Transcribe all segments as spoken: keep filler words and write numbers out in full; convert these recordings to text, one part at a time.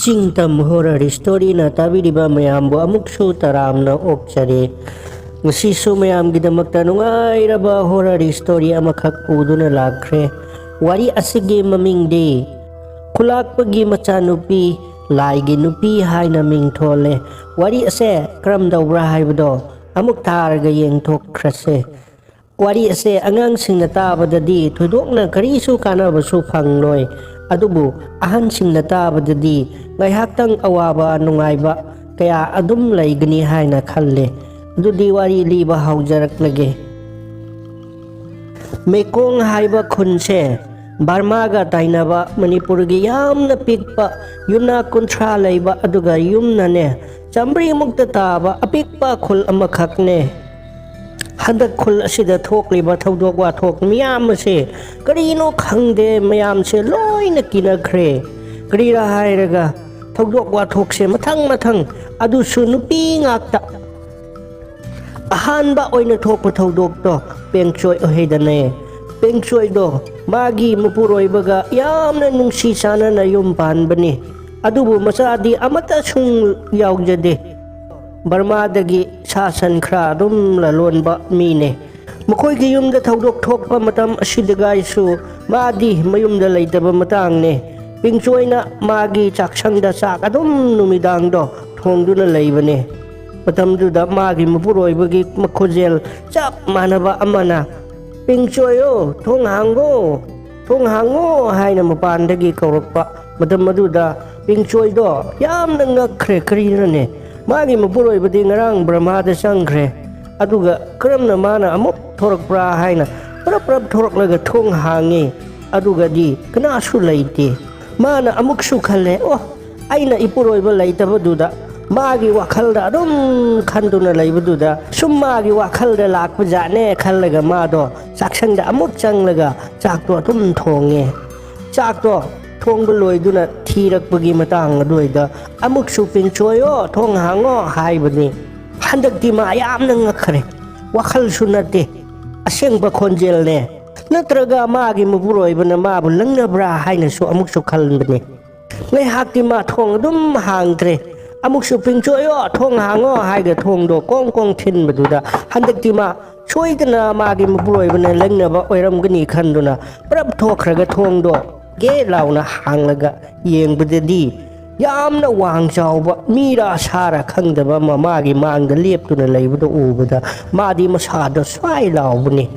ꯆꯤꯡꯇꯝ horror ꯁ꯭ꯇꯣꯔꯤꯅ ꯇꯥꯕꯤꯔꯤꯕ ꯃꯌꯥꯝꯕꯨ ꯑꯃꯨꯛꯁꯨ ꯇꯔꯥꯝꯅ ꯑꯣꯛꯆꯔꯤ꯫ ꯉꯁꯤꯁꯨ ꯃꯌꯥꯝꯒꯤꯗꯃꯛꯇ ꯅꯨꯡꯉꯥꯏꯔꯕ ꯍꯣꯔꯔ ꯁ꯭ꯇꯣꯔꯤ ꯑꯃꯈꯛ ꯄꯨꯗꯨꯅ ꯂꯥꯛꯈ꯭ꯔꯦ꯫ ꯋꯥꯔꯤ ꯑꯁꯤꯒꯤ ꯃꯃꯤꯡꯗꯤ ꯈꯨꯂꯥꯛꯄꯒꯤ ꯃꯆꯥꯅꯨꯄꯤ, ꯂꯥꯏꯒꯤ ꯅꯨꯄꯤ ꯍꯥꯏꯅ ꯃꯤꯡ ꯊꯣꯜꯂꯦ꯫ ꯋꯥꯔꯤ ꯑꯁꯦ ꯀꯔꯝ ꯇꯧꯕ꯭ꯔꯥ ꯍꯥꯏꯕꯗꯣ ꯑꯃꯨꯛ ꯇꯥꯔꯒ ꯌꯦꯡꯊꯣꯛꯈ꯭ꯔꯁꯦ꯫ ꯋꯥꯔꯤ ꯑꯁꯦ ꯑꯉꯥꯡꯁꯤꯡꯅ ꯇꯥꯕꯗꯗꯤ ꯊꯣꯏꯗꯣꯛꯅ ꯀꯔꯤꯁꯨ ꯀꯥꯟꯅꯕꯁꯨ ꯐꯪꯂꯣꯏ꯫ ꯑꯗꯨꯕꯨ ꯑꯍꯟꯁꯤꯡꯅ ꯇꯥꯕꯗꯗꯤ ꯉꯥꯏꯍꯥꯛꯇꯪ ꯑꯋꯥꯕ ꯅꯨꯡꯉꯥꯏꯕ ꯀꯌꯥ ꯑꯗꯨꯝ ꯂꯩꯒꯅꯤ ꯍꯥꯏꯅ ꯈꯜꯂꯦ꯫ ꯑꯗꯨꯗꯤ ꯋꯥꯔꯤ ꯂꯤꯕ ꯍꯧꯖꯔꯛꯂꯒꯦ꯫ ꯃꯦꯀꯣꯡ ꯍꯥꯏꯕ ꯈꯨꯟꯁꯦ ꯕꯔꯃꯥꯒ ꯇꯥꯏꯅꯕ ꯃꯅꯤꯄꯨꯔꯒꯤ ꯌꯥꯝꯅ ꯄꯤꯛꯄ ꯌꯨꯝꯅꯥꯛ ꯀꯨꯟꯊ꯭ꯔꯥ ꯂꯩꯕ ꯑꯗꯨꯒ ꯌꯨꯝꯅꯅꯦ ꯆꯥꯃꯔꯤꯃꯨꯛꯇ ꯇꯥꯕ ꯑꯄꯤꯛꯄ ꯈꯨꯜ ꯑꯃꯈꯛꯅꯦ꯫ ꯍꯟꯗꯛ ꯈꯨꯜ ꯑꯁꯤꯗ ꯊꯣꯛꯂꯤꯕ ꯊꯧꯗꯣꯛ ꯋꯥꯊꯣꯛ ꯃꯤꯌꯥꯝ ꯑꯁꯦ ꯀꯔꯤꯅꯣ ꯈꯪꯗꯦ, ꯃꯌꯥꯝꯁꯦ ꯂꯣꯏꯅ ꯀꯤꯅꯈ꯭ꯔꯦ꯫ ꯀꯔꯤꯔꯥ ꯍꯥꯏꯔꯒ ꯊꯧꯗꯣꯛ ꯋꯥꯊꯣꯛꯁꯦ ꯃꯊꯪ ꯃꯊꯪ, ꯑꯗꯨꯁꯨ ꯅꯨꯄꯤ ꯉꯥꯛꯇ꯫ ꯑꯍꯥꯟꯕ ꯑꯣꯏꯅ ꯊꯣꯛꯄ ꯊꯧꯗꯣꯛꯇꯣ ꯄꯦꯡꯆꯣꯏ ꯑꯣꯏꯍꯩꯗꯅꯦ꯫ ꯄꯦꯡꯆꯣꯏꯗꯣ ꯃꯥꯒꯤ ꯃꯄꯨꯔꯣꯏꯕꯒ ꯌꯥꯝꯅ ꯅꯨꯡꯁꯤ ꯆꯥꯟꯅꯅ ꯌꯨꯝ ꯄꯥꯟꯕꯅꯤ꯫ ꯑꯗꯨꯕꯨ ꯃꯆꯥꯗꯤ ꯑꯃꯠꯇ ꯁꯨꯡ ꯌꯥꯎꯖꯗꯦ꯫ ꯕꯔꯃꯥꯗꯒꯤ ꯁꯥ ꯁꯟ ꯈꯔ ꯑꯗꯨꯝ ꯂꯂꯣꯟꯕ ꯃꯤꯅꯦ꯫ ꯃꯈꯣꯏꯒꯤ ꯌꯨꯝꯗ ꯊꯧꯗꯣꯛ ꯊꯣꯛꯄ ꯃꯇꯝ ꯑꯁꯤꯗꯒꯥꯏꯁꯨ ꯃꯥꯗꯤ ꯃꯌꯨꯝꯗ ꯂꯩꯇꯕ ꯃꯇꯥꯡꯅꯦ꯫ ꯄꯤꯡꯆꯣꯏꯅ ꯃꯥꯒꯤ ꯆꯥꯛꯁꯪꯗ ꯆꯥꯛ ꯑꯗꯨꯝ ꯅꯨꯃꯤꯗꯥꯡꯗꯣ ꯊꯣꯡꯗꯨꯅ ꯂꯩꯕꯅꯦ꯫ ꯃꯇꯝꯗꯨꯗ ꯃꯥꯒꯤ ꯃꯄꯨꯔꯣꯏꯕꯒꯤ ꯃꯈꯣꯟꯖꯦꯜ ꯆꯞ ꯃꯥꯟꯅꯕ ꯑꯃꯅ, "ꯄꯤꯡꯆꯣꯏꯌꯣ, ꯊꯣꯡ ꯍꯥꯡꯉꯣ, ꯊꯣꯡ ꯍꯥꯡꯉꯣ" ꯍꯥꯏꯅ ꯃꯄꯥꯟꯗꯒꯤ ꯀꯧꯔꯛꯄ꯫ ꯃꯇꯝ ꯑꯗꯨꯗ ꯄꯤꯡꯆꯣꯏꯗꯣ ꯌꯥꯝꯅ ꯉꯛꯈ꯭ꯔꯦ꯫ ꯀꯔꯤꯅꯣꯅꯦ? ꯃꯥꯒꯤ ꯃꯄꯨꯔꯣꯏꯕꯗꯤ ꯉꯔꯥꯡ ꯕ꯭ꯔꯍꯃꯥꯗ ꯆꯪꯈ꯭ꯔꯦ꯫ ꯑꯗꯨꯒ ꯀꯔꯝꯅ ꯃꯥꯅ ꯑꯃꯨꯛ ꯊꯣꯔꯛꯄ꯭ꯔꯥ ꯍꯥꯏꯅ ꯄ꯭ꯔꯞ ꯄ꯭ꯔꯞ ꯊꯣꯔꯛꯂꯒ ꯊꯣꯡ ꯍꯥꯡꯉꯤ꯫ ꯑꯗꯨꯒꯗꯤ ꯀꯅꯥꯁꯨ ꯂꯩꯇꯦ꯫ ꯃꯥꯅ ꯑꯃꯨꯛꯁꯨ ꯈꯜꯂꯦ, "ꯑꯣ, ꯑꯩꯅ ꯏꯄꯨꯔꯣꯏꯕ ꯂꯩꯇꯕꯗꯨꯗ", ꯃꯥꯒꯤ ꯋꯥꯈꯜꯗ ꯑꯗꯨꯝ ꯈꯟꯗꯨꯅ ꯂꯩꯕꯗꯨꯗ ꯁꯨꯝ ꯃꯥꯒꯤ ꯋꯥꯈꯜꯗ ꯂꯥꯛꯄ ꯖꯥꯠꯅꯦ ꯈꯜꯂꯒ ꯃꯥꯗꯣ ꯆꯥꯛꯁꯪꯗ ꯑꯃꯨꯛ ꯆꯪꯂꯒ ꯆꯥꯛꯇꯣ ꯑꯗꯨꯝ ꯊꯣꯡꯉꯦ꯫ ꯆꯥꯛꯇꯣ ꯊꯣꯡꯕ ꯂꯣꯏꯗꯨꯅ ꯊꯤꯔꯛꯄꯒꯤ ꯃꯇꯥꯡ ꯑꯗꯨꯋꯥꯏꯗ ꯑꯃꯨꯛꯁꯨ "ꯄꯤꯡꯆꯣꯏꯌꯣ, ꯊꯣꯡ ꯍꯥꯡꯉꯣ" ꯍꯥꯏꯕꯅꯤ꯫ ꯍꯟꯗꯛꯇꯤ ꯃꯥ ꯌꯥꯝꯅ ꯉꯛꯈ꯭ꯔꯦ꯫ ꯋꯥꯈꯜꯁꯨ ꯅꯠꯇꯦ, ꯑꯁꯦꯡꯕ ꯈꯣꯟꯖꯦꯜꯅꯦ꯫ ꯅꯠꯇ꯭ꯔꯒ ꯃꯥꯒꯤ ꯃꯄꯨꯔꯣꯏꯕꯅ ꯃꯥꯕꯨ ꯂꯪꯅꯕ꯭ꯔꯥ ꯍꯥꯏꯅꯁꯨ ꯑꯃꯨꯛꯁꯨ ꯈꯟꯕꯅꯤ꯫ ꯉꯥꯏꯍꯥꯛꯇꯤ ꯃꯥ ꯊꯣꯡ ꯑꯗꯨꯝ ꯍꯥꯡꯗ꯭ꯔꯦ꯫ ꯑꯃꯨꯛꯁꯨ "ꯄꯤꯡꯆꯣꯏꯌꯣ, ꯊꯣꯡ ꯍꯥꯡꯉꯣ" ꯍꯥꯏꯒ ꯊꯣꯡꯗꯣ ꯀꯣꯡ ꯀꯣꯡ ꯊꯤꯟꯕꯗꯨꯗ, ꯍꯟꯗꯛꯇꯤ ꯃꯥ ꯁꯣꯏꯗꯅ ꯃꯥꯒꯤ ꯃꯄꯨꯔꯣꯏꯕꯅ ꯂꯪꯅꯕ ꯑꯣꯏꯔꯝꯒꯅꯤ ꯈꯟꯗꯨꯅ ꯄ꯭ꯔꯞ ꯊꯣꯛꯈ꯭ꯔꯒ ꯊꯣꯡꯗꯣ ꯒꯦ ꯂꯥꯎꯅ ꯍꯥꯡꯂꯒ ꯌꯦꯡꯕꯗꯗꯤ, ꯌꯥꯝꯅ ꯋꯥꯡ ꯆꯥꯎꯕ, ꯃꯤꯔꯥ ꯁꯥꯔꯥ ꯈꯪꯗꯕ ꯑꯃ ꯃꯥꯒꯤ ꯃꯥꯡꯗ ꯂꯦꯞꯇꯨꯅ ꯂꯩꯕꯗꯨ ꯎꯕꯗ, ꯃꯥꯗꯤ ꯃꯁꯥꯗ ꯁ꯭ꯋꯥꯏ ꯂꯥꯎꯕꯅꯤ꯫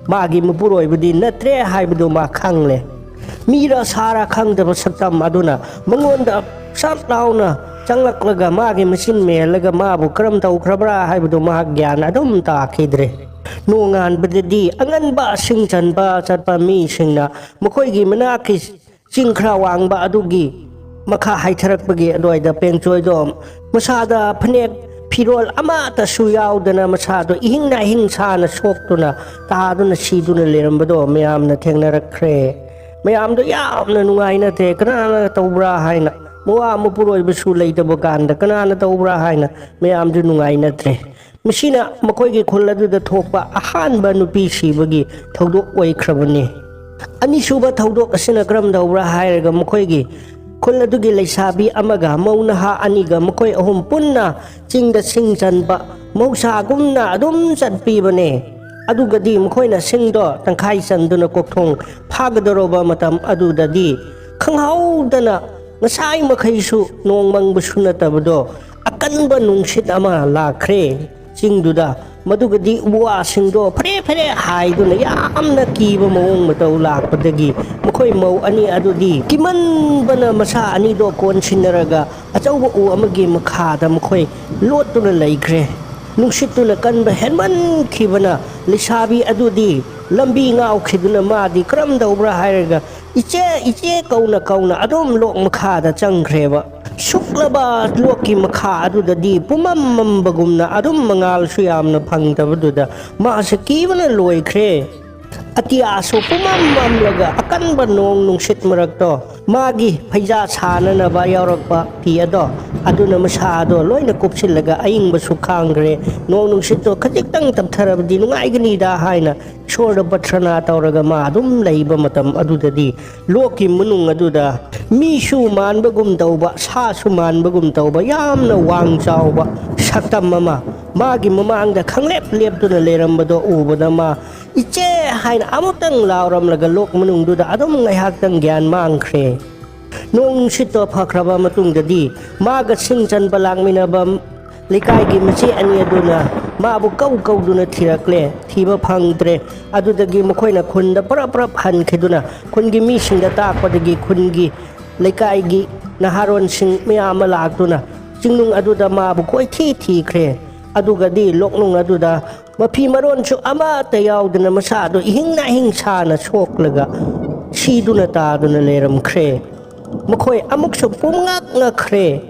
ꯃꯥꯒꯤ ꯃꯄꯨꯔꯣꯏꯕꯗꯤ ꯅꯠꯇ꯭ꯔꯦ ꯍꯥꯏꯕꯗꯨ ꯃꯥ ꯈꯪꯂꯦ꯫ ꯃꯤꯔꯥ ꯁꯥꯔꯥ ꯈꯪꯗꯕ ꯁꯛꯇꯝ ꯑꯗꯨꯅ ꯃꯉꯣꯟꯗ ꯁꯠ ꯂꯥꯎꯅ ꯆꯪꯂꯛꯂꯒ ꯃꯥꯒꯤ ꯃꯆꯤꯟ ꯃꯦꯜꯂꯒ ꯃꯥꯕꯨ ꯀꯔꯝ ꯇꯧꯈ꯭ꯔꯕ꯭ꯔꯥ ꯍꯥꯏꯕꯗꯨ ꯃꯍꯥꯛ ꯒ꯭ꯌꯥꯟ ꯑꯗꯨꯝ ꯇꯥꯈꯤꯗ꯭ꯔꯦ꯫ ꯅꯣꯡꯉꯥꯟꯕꯗꯗꯤ ꯑꯉꯟꯕ ꯁꯤꯡ ꯆꯟꯕ ꯆꯠꯄ ꯃꯤꯁꯤꯡꯅ ꯃꯈꯣꯏꯒꯤ ꯃꯅꯥꯛꯀꯤ ꯆꯤꯡ ꯈꯔ ꯋꯥꯡꯕ ꯑꯗꯨꯒꯤ ꯃꯈꯥ ꯍꯥꯏꯊꯔꯛꯄꯒꯤ ꯑꯗꯨꯋꯥꯏꯗ ꯄꯦꯡꯆꯣꯏꯗꯣ ꯃꯁꯥꯗ ꯐꯅꯦꯛ ꯐꯤꯔꯣꯜ ꯑꯃꯠꯇꯁꯨ ꯌꯥꯎꯗꯅ ꯃꯁꯥꯗꯣ ꯏꯍꯤꯡ ꯅꯥꯍꯤꯡ ꯁꯥꯅ ꯁꯣꯛꯇꯨꯅ ꯇꯥꯗꯨꯅ ꯁꯤꯗꯨꯅ ꯂꯩꯔꯝꯕꯗꯣ ꯃꯌꯥꯝꯅ ꯊꯦꯡꯅꯔꯛꯈ꯭ꯔꯦ꯫ ꯃꯌꯥꯝꯗꯣ ꯌꯥꯝꯅ ꯅꯨꯡꯉꯥꯏꯅꯗꯦ꯫ "ꯀꯅꯥꯅ ꯇꯧꯕ꯭ꯔꯥ?" ꯍꯥꯏꯅ, ꯃꯋꯥ ꯃꯄꯨꯔꯣꯏꯕꯁꯨ ꯂꯩꯇꯕ ꯀꯥꯟꯗ ꯀꯅꯥꯅ ꯇꯧꯕ꯭ꯔꯥ ꯍꯥꯏꯅ ꯃꯌꯥꯝꯗꯨ ꯅꯨꯡꯉꯥꯏꯅꯗ꯭ꯔꯦ꯫ ꯃꯁꯤꯅ ꯃꯈꯣꯏꯒꯤ ꯈꯨꯜ ꯑꯗꯨꯗ ꯊꯣꯛꯄ ꯑꯍꯥꯟꯕ ꯅꯨꯄꯤ ꯁꯤꯕꯒꯤ ꯊꯧꯗꯣꯛ ꯑꯣꯏꯈ꯭ꯔꯕꯅꯤ꯫ ꯑꯅꯤꯁꯨꯕ ꯊꯧꯗꯣꯛ ꯑꯁꯤꯅ ꯀꯔꯝ ꯇꯧꯕ꯭ꯔꯥ ꯍꯥꯏꯔꯒ, ꯃꯈꯣꯏꯒꯤ ꯈꯨꯜ ꯑꯗꯨꯒꯤ ꯂꯩꯁꯥꯕꯤ ꯑꯃꯒ ꯃꯧ ꯅꯍꯥ ꯑꯅꯤꯒ, ꯃꯈꯣꯏ ꯑꯍꯨꯝ ꯄꯨꯟꯅ ꯆꯤꯡꯗ ꯁꯤꯡ ꯆꯟꯕ ꯃꯍꯧꯁꯥꯒꯨꯝꯅ ꯑꯗꯨꯝ ꯆꯠꯄꯤꯕꯅꯦ꯫ ꯑꯗꯨꯒꯗꯤ ꯃꯈꯣꯏꯅ ꯁꯤꯡꯗꯣ ꯇꯪꯈꯥꯏ ꯆꯟꯗꯨꯅ ꯀꯣꯛꯊꯣꯡ ꯐꯥꯒꯗꯧꯔꯕ ꯃꯇꯝ ꯑꯗꯨꯗꯗꯤ, ꯈꯪꯍꯧꯗꯅ ꯉꯁꯥꯏ ꯃꯈꯩꯁꯨ ꯅꯣꯡ ꯃꯪꯕꯁꯨ ꯅꯠꯇꯕꯗꯣ, ꯑꯀꯟꯕ ꯅꯨꯡꯁꯤꯠ ꯑꯃ ꯂꯥꯛꯈ꯭ꯔꯦ ꯆꯤꯡꯗꯨꯗ꯫ ꯃꯗꯨꯒꯗꯤ ꯎ ꯋꯥꯁꯤꯡꯗꯣ ꯐꯔꯦ ꯐꯔꯦ ꯍꯥꯏꯗꯨꯅ ꯌꯥꯝꯅ ꯀꯤꯕ ꯃꯑꯣꯡ ꯃꯇꯧ ꯂꯥꯛꯄꯗꯒꯤ, ꯃꯈꯣꯏ ꯃꯧ ꯑꯅꯤ ꯑꯗꯨꯗꯤ ꯀꯤꯃꯟꯕꯅ ꯃꯁꯥ ꯑꯅꯤꯗꯣ ꯀꯣꯟꯁꯤꯟꯅꯔꯒ ꯑꯆꯧꯕ ꯎ ꯑꯃꯒꯤ ꯃꯈꯥꯗ ꯃꯈꯣꯏ ꯂꯣꯠꯇꯨꯅ ꯂꯩꯈ꯭ꯔꯦ꯫ ꯅꯨꯡꯁꯤꯠꯇꯨꯅ ꯀꯟꯕ ꯍꯦꯟꯃꯟꯈꯤꯕꯅ ꯂꯩꯁꯥꯕꯤ ꯑꯗꯨꯗꯤ ꯂꯝꯕꯤ ꯉꯥꯎꯈꯤꯗꯨꯅ ꯃꯥꯗꯤ ꯀꯔꯝ ꯇꯧꯕ꯭ꯔꯥ ꯍꯥꯏꯔꯒ, "ꯏꯆꯦ, ꯏꯆꯦ" ꯀꯧꯅ ꯀꯧꯅ ꯑꯗꯨꯝ ꯂꯣꯛ ꯃꯈꯥꯗ ꯆꯪꯈ꯭ꯔꯦꯕ꯫ ꯁꯨꯛꯂꯕ ꯂꯣꯛꯀꯤ ꯃꯈꯥ ꯑꯗꯨꯗꯗꯤ ꯄꯨꯝꯃꯝ ꯃꯝꯕꯒꯨꯝꯅ ꯑꯗꯨꯝ ꯃꯉꯥꯜꯁꯨ ꯌꯥꯝꯅ ꯐꯪꯗꯕꯗꯨꯗ ꯃꯥꯁꯦ ꯀꯤꯕꯅ ꯂꯣꯏꯈ꯭ꯔꯦ꯫ ꯑꯇꯤꯌꯥꯁꯨ ꯄꯨꯝꯃꯝ ꯃꯝꯂꯒ ꯑꯀꯟꯕ ꯅꯣꯡ ꯅꯨꯡꯁꯤꯠ ꯃꯔꯛꯇꯣ ꯃꯥꯒꯤ ꯐꯩꯖꯥ ꯁꯥꯅꯅꯕ ꯌꯥꯎꯔꯛꯄ ꯐꯤ ꯑꯗꯣ, ꯑꯗꯨꯅ ꯃꯁꯥꯗꯣ ꯂꯣꯏꯅ ꯀꯨꯞꯁꯤꯜꯂꯒ ꯑꯏꯪꯕꯁꯨ ꯈꯥꯡꯈ꯭ꯔꯦ꯫ ꯅꯣꯡ ꯅꯨꯡꯁꯤꯠꯇꯣ ꯈꯖꯤꯛꯇꯪ ꯇꯞꯊꯔꯕꯗꯤ ꯅꯨꯡꯉꯥꯏꯒꯅꯤꯗ ꯍꯥꯏꯅ ꯏꯁꯣꯔꯗ ꯄ꯭ꯔꯊꯅꯥ ꯇꯧꯔꯒ ꯃꯥ ꯑꯗꯨꯝ ꯂꯩꯕ ꯃꯇꯝ ꯑꯗꯨꯗꯗꯤ, ꯂꯣꯛꯀꯤ ꯃꯅꯨꯡ ꯑꯗꯨꯗ ꯃꯤꯁꯨ ꯃꯥꯟꯕꯒꯨꯝ ꯇꯧꯕ, ꯁꯥꯁꯨ ꯃꯥꯟꯕꯒꯨꯝ ꯇꯧꯕ, ꯌꯥꯝꯅ ꯋꯥꯡ ꯆꯥꯎꯕ ꯁꯛꯇꯝ ꯑꯃ ꯃꯥꯒꯤ ꯃꯃꯥꯡꯗ ꯈꯪꯂꯦꯞ ꯂꯦꯞꯇꯨꯅ ꯂꯩꯔꯝꯕꯗꯣ ꯎꯕꯗ ꯃꯥ "ꯏꯆꯦ" ꯍꯥꯏꯅ ꯑꯃꯨꯛꯇꯪ ꯂꯥꯎꯔꯝꯂꯒ ꯂꯣꯛ ꯃꯅꯨꯡꯗꯨꯗ ꯑꯗꯨꯝ ꯉꯥꯏꯍꯥꯛꯇꯪ ꯒ꯭ꯌꯥꯟ ꯃꯥꯡꯈ꯭ꯔꯦ꯫ ꯅꯣꯡ ꯅꯨꯡꯁꯤꯠꯇꯣ ꯐꯈ꯭ꯔꯕ ꯃꯇꯨꯡꯗꯗꯤ ꯃꯥꯒ ꯁꯤꯡ ꯆꯟꯕ ꯂꯥꯛꯃꯤꯟꯅꯕ ꯂꯩꯀꯥꯏꯒꯤ ꯃꯆꯦ ꯑꯅꯤ ꯑꯗꯨꯅ ꯃꯥꯕꯨ ꯀꯧ ꯀꯧꯗꯨꯅ ꯊꯤꯔꯛꯂꯦ꯫ ꯊꯤꯕ ꯐꯪꯗ꯭ꯔꯦ꯫ ꯑꯗꯨꯗꯒꯤ ꯃꯈꯣꯏꯅ ꯈꯨꯟꯗ ꯄꯔꯞ ꯄꯔꯞ ꯍꯟꯈꯤꯗꯨꯅ ꯈꯨꯟꯒꯤ ꯃꯤꯁꯤꯡꯗ ꯇꯥꯛꯄꯗꯒꯤ ꯈꯨꯟꯒꯤ ꯂꯩꯀꯥꯏꯒꯤ ꯅꯍꯥꯔꯣꯟꯁꯤꯡ ꯃꯌꯥꯝ ꯑꯃ ꯂꯥꯛꯇꯨꯅ ꯆꯤꯡꯅꯨꯡ ꯑꯗꯨꯗ ꯃꯥꯕꯨ ꯀꯣꯏꯊꯤ ꯊꯤꯈ꯭ꯔꯦ꯫ ꯑꯗꯨꯒꯗꯤ ꯂꯣꯛꯅꯨꯡ ꯑꯗꯨꯗ ꯃꯐꯤ ꯃꯔꯣꯟꯁꯨ ꯑꯃꯠꯇ ꯌꯥꯎꯗꯅ ꯃꯁꯥꯗꯨ ꯏꯍꯤꯡ ꯅꯥꯍꯤꯡ ꯁꯥꯅ ꯁꯣꯛꯂꯒ ꯁꯤꯗꯨꯅ ꯇꯥꯗꯨꯅ ꯂꯩꯔꯝꯈ꯭ꯔꯦ꯫ ꯃꯈꯣꯏ ꯑꯃꯨꯛꯁꯨ ꯄꯨꯝꯉꯛ ꯉꯛꯈ꯭ꯔꯦ꯫